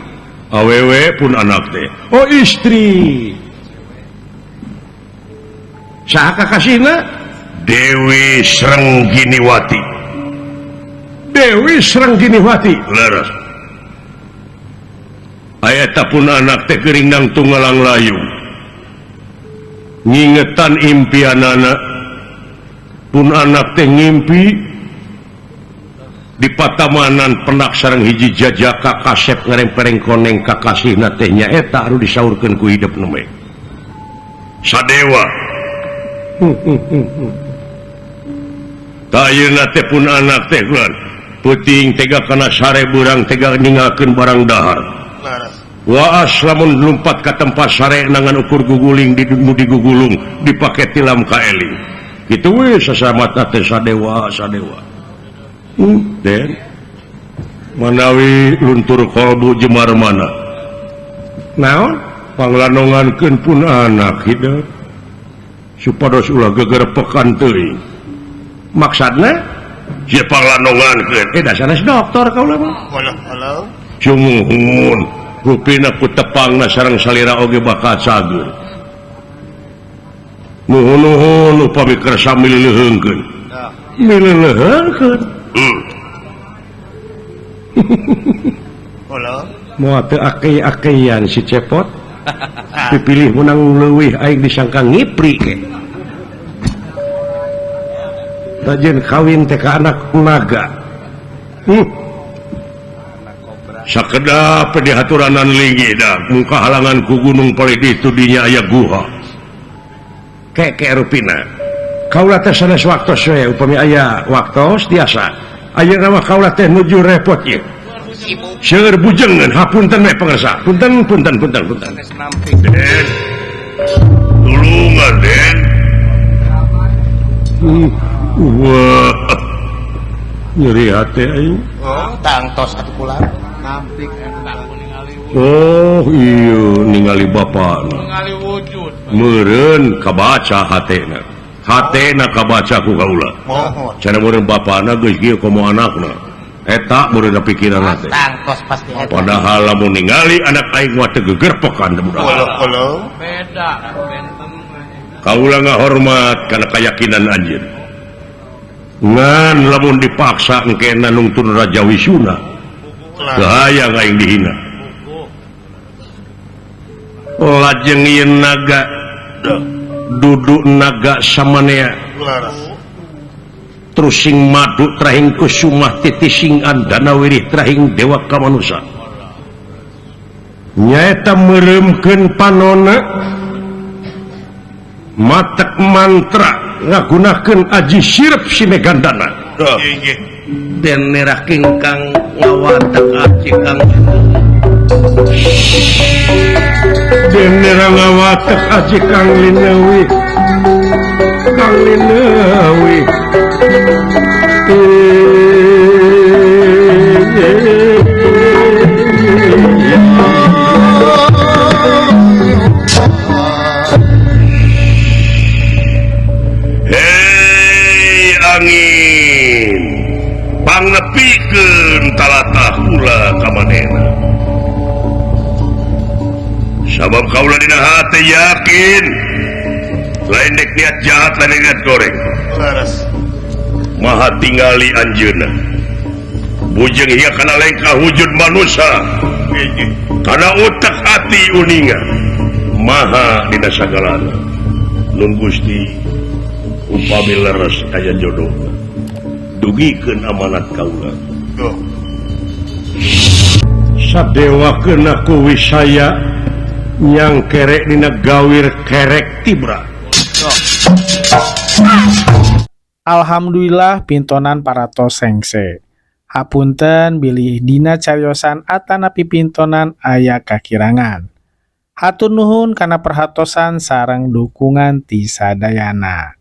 Speaker 6: Awewe pun anak teh.
Speaker 1: Oh istri. Saha kakasihna?
Speaker 6: Dewi Srengginiwati.
Speaker 1: Dewi Srengginiwati.
Speaker 6: Leres. Aya pun anak teh geuring nang tunggalang layung. Ngingetan impianana. Pun anak teh ngimpi di patamanan penak sareng hiji jajaka kasep ngarempereng koneng kakasihna teh nyaeta anu disaurkeun ku hidup nembe. Sadewa. Ayeuna teh pun anak teh peuting tega kana sare beurang tega ninggalkeun barang dahar. Waas lamun lumpat ka tempat sare nangan ukur guguling di digugulung dipake tilam ka eling. Kitu we sasamata teh sadewa sadewa. Den manawi luntur kalbu jemar mana. Naon? Panglanongankeun pun anak hidup supados ulah gegerpekan teuing. Maksudna? Sia panglanongankeun. Eh da sanes dokter kaula mah.
Speaker 4: Halo.
Speaker 6: Sumuhun. Rupina ku tepangna sareng salira oge bakal cager. Nuhun-nuhun upami kersa milileuheungkeun. Milileuheungkeun. Moal teu akei-akeian si Cepot. Dipilih menang leuwih aing disangka ngipri ke. Tajeun kawin teh ka anak naga. Sakedap di haturanan linggih dah muka halangan ku gunung paling itu dinya aya guha. Keke rupina. Kaula teh sanes waktos we upami aya waktos tiasa. Ayeuna mah kaula teh nuju repot ieu. Seueur bujengan hapunten we pangersa. Punten punten punten punten.
Speaker 1: Den. Tulungan Den.
Speaker 6: Wah. Nyeri hate aing.
Speaker 4: Oh, tangtos atuh kula.
Speaker 6: Oh iya ningali bapak
Speaker 2: ningali wujud
Speaker 6: meureun kabaca hatena hatena kabaca ku kaula cara meureun bapana geus kieu komo anakna eta meureun pikiran teh
Speaker 4: tangtos pasti eta
Speaker 6: padahal lamun ningali anak aing mah teu gegerpekan budak
Speaker 2: beda benten
Speaker 6: kaula ngahormat kana kayakinan anjeun ngan lamun dipaksa engkena nungtun Raja Wisuna bahaya aing dihina. Lajeng ieu naga duduk naga samanea terusing madu trahing kusumah titising andana wirih trahing dewa kamanusa nyaeta meureumkeun panona matek mantra ngagunakeun aji sirep Sinegandana.
Speaker 1: Den merah kingkang ngawatek aji kang
Speaker 6: Den merah ngawatek aji kang linewi kang linewi
Speaker 1: Hei angin pangnepikeun talatah kula ka manehna sabab kaula dina hate yakin lain dek niat jahat lain dek niat goreng maha tingali anjeunna bujeng hingga kana lengkah wujud manusia kana utek ati uninga maha dina sagalana nun Gusti upami leres aya jodohna dugikeun amanat kaula.
Speaker 6: Sadewakeun ku wisaya nyang kerek dina gawir kerek tibra.
Speaker 7: Alhamdulillah pintonan paratos sengse. Hapunten bilih dina cariosan atanapi pintonan aya kakirangan. Hatur nuhun kana perhatosan sareng dukungan ti sadayana.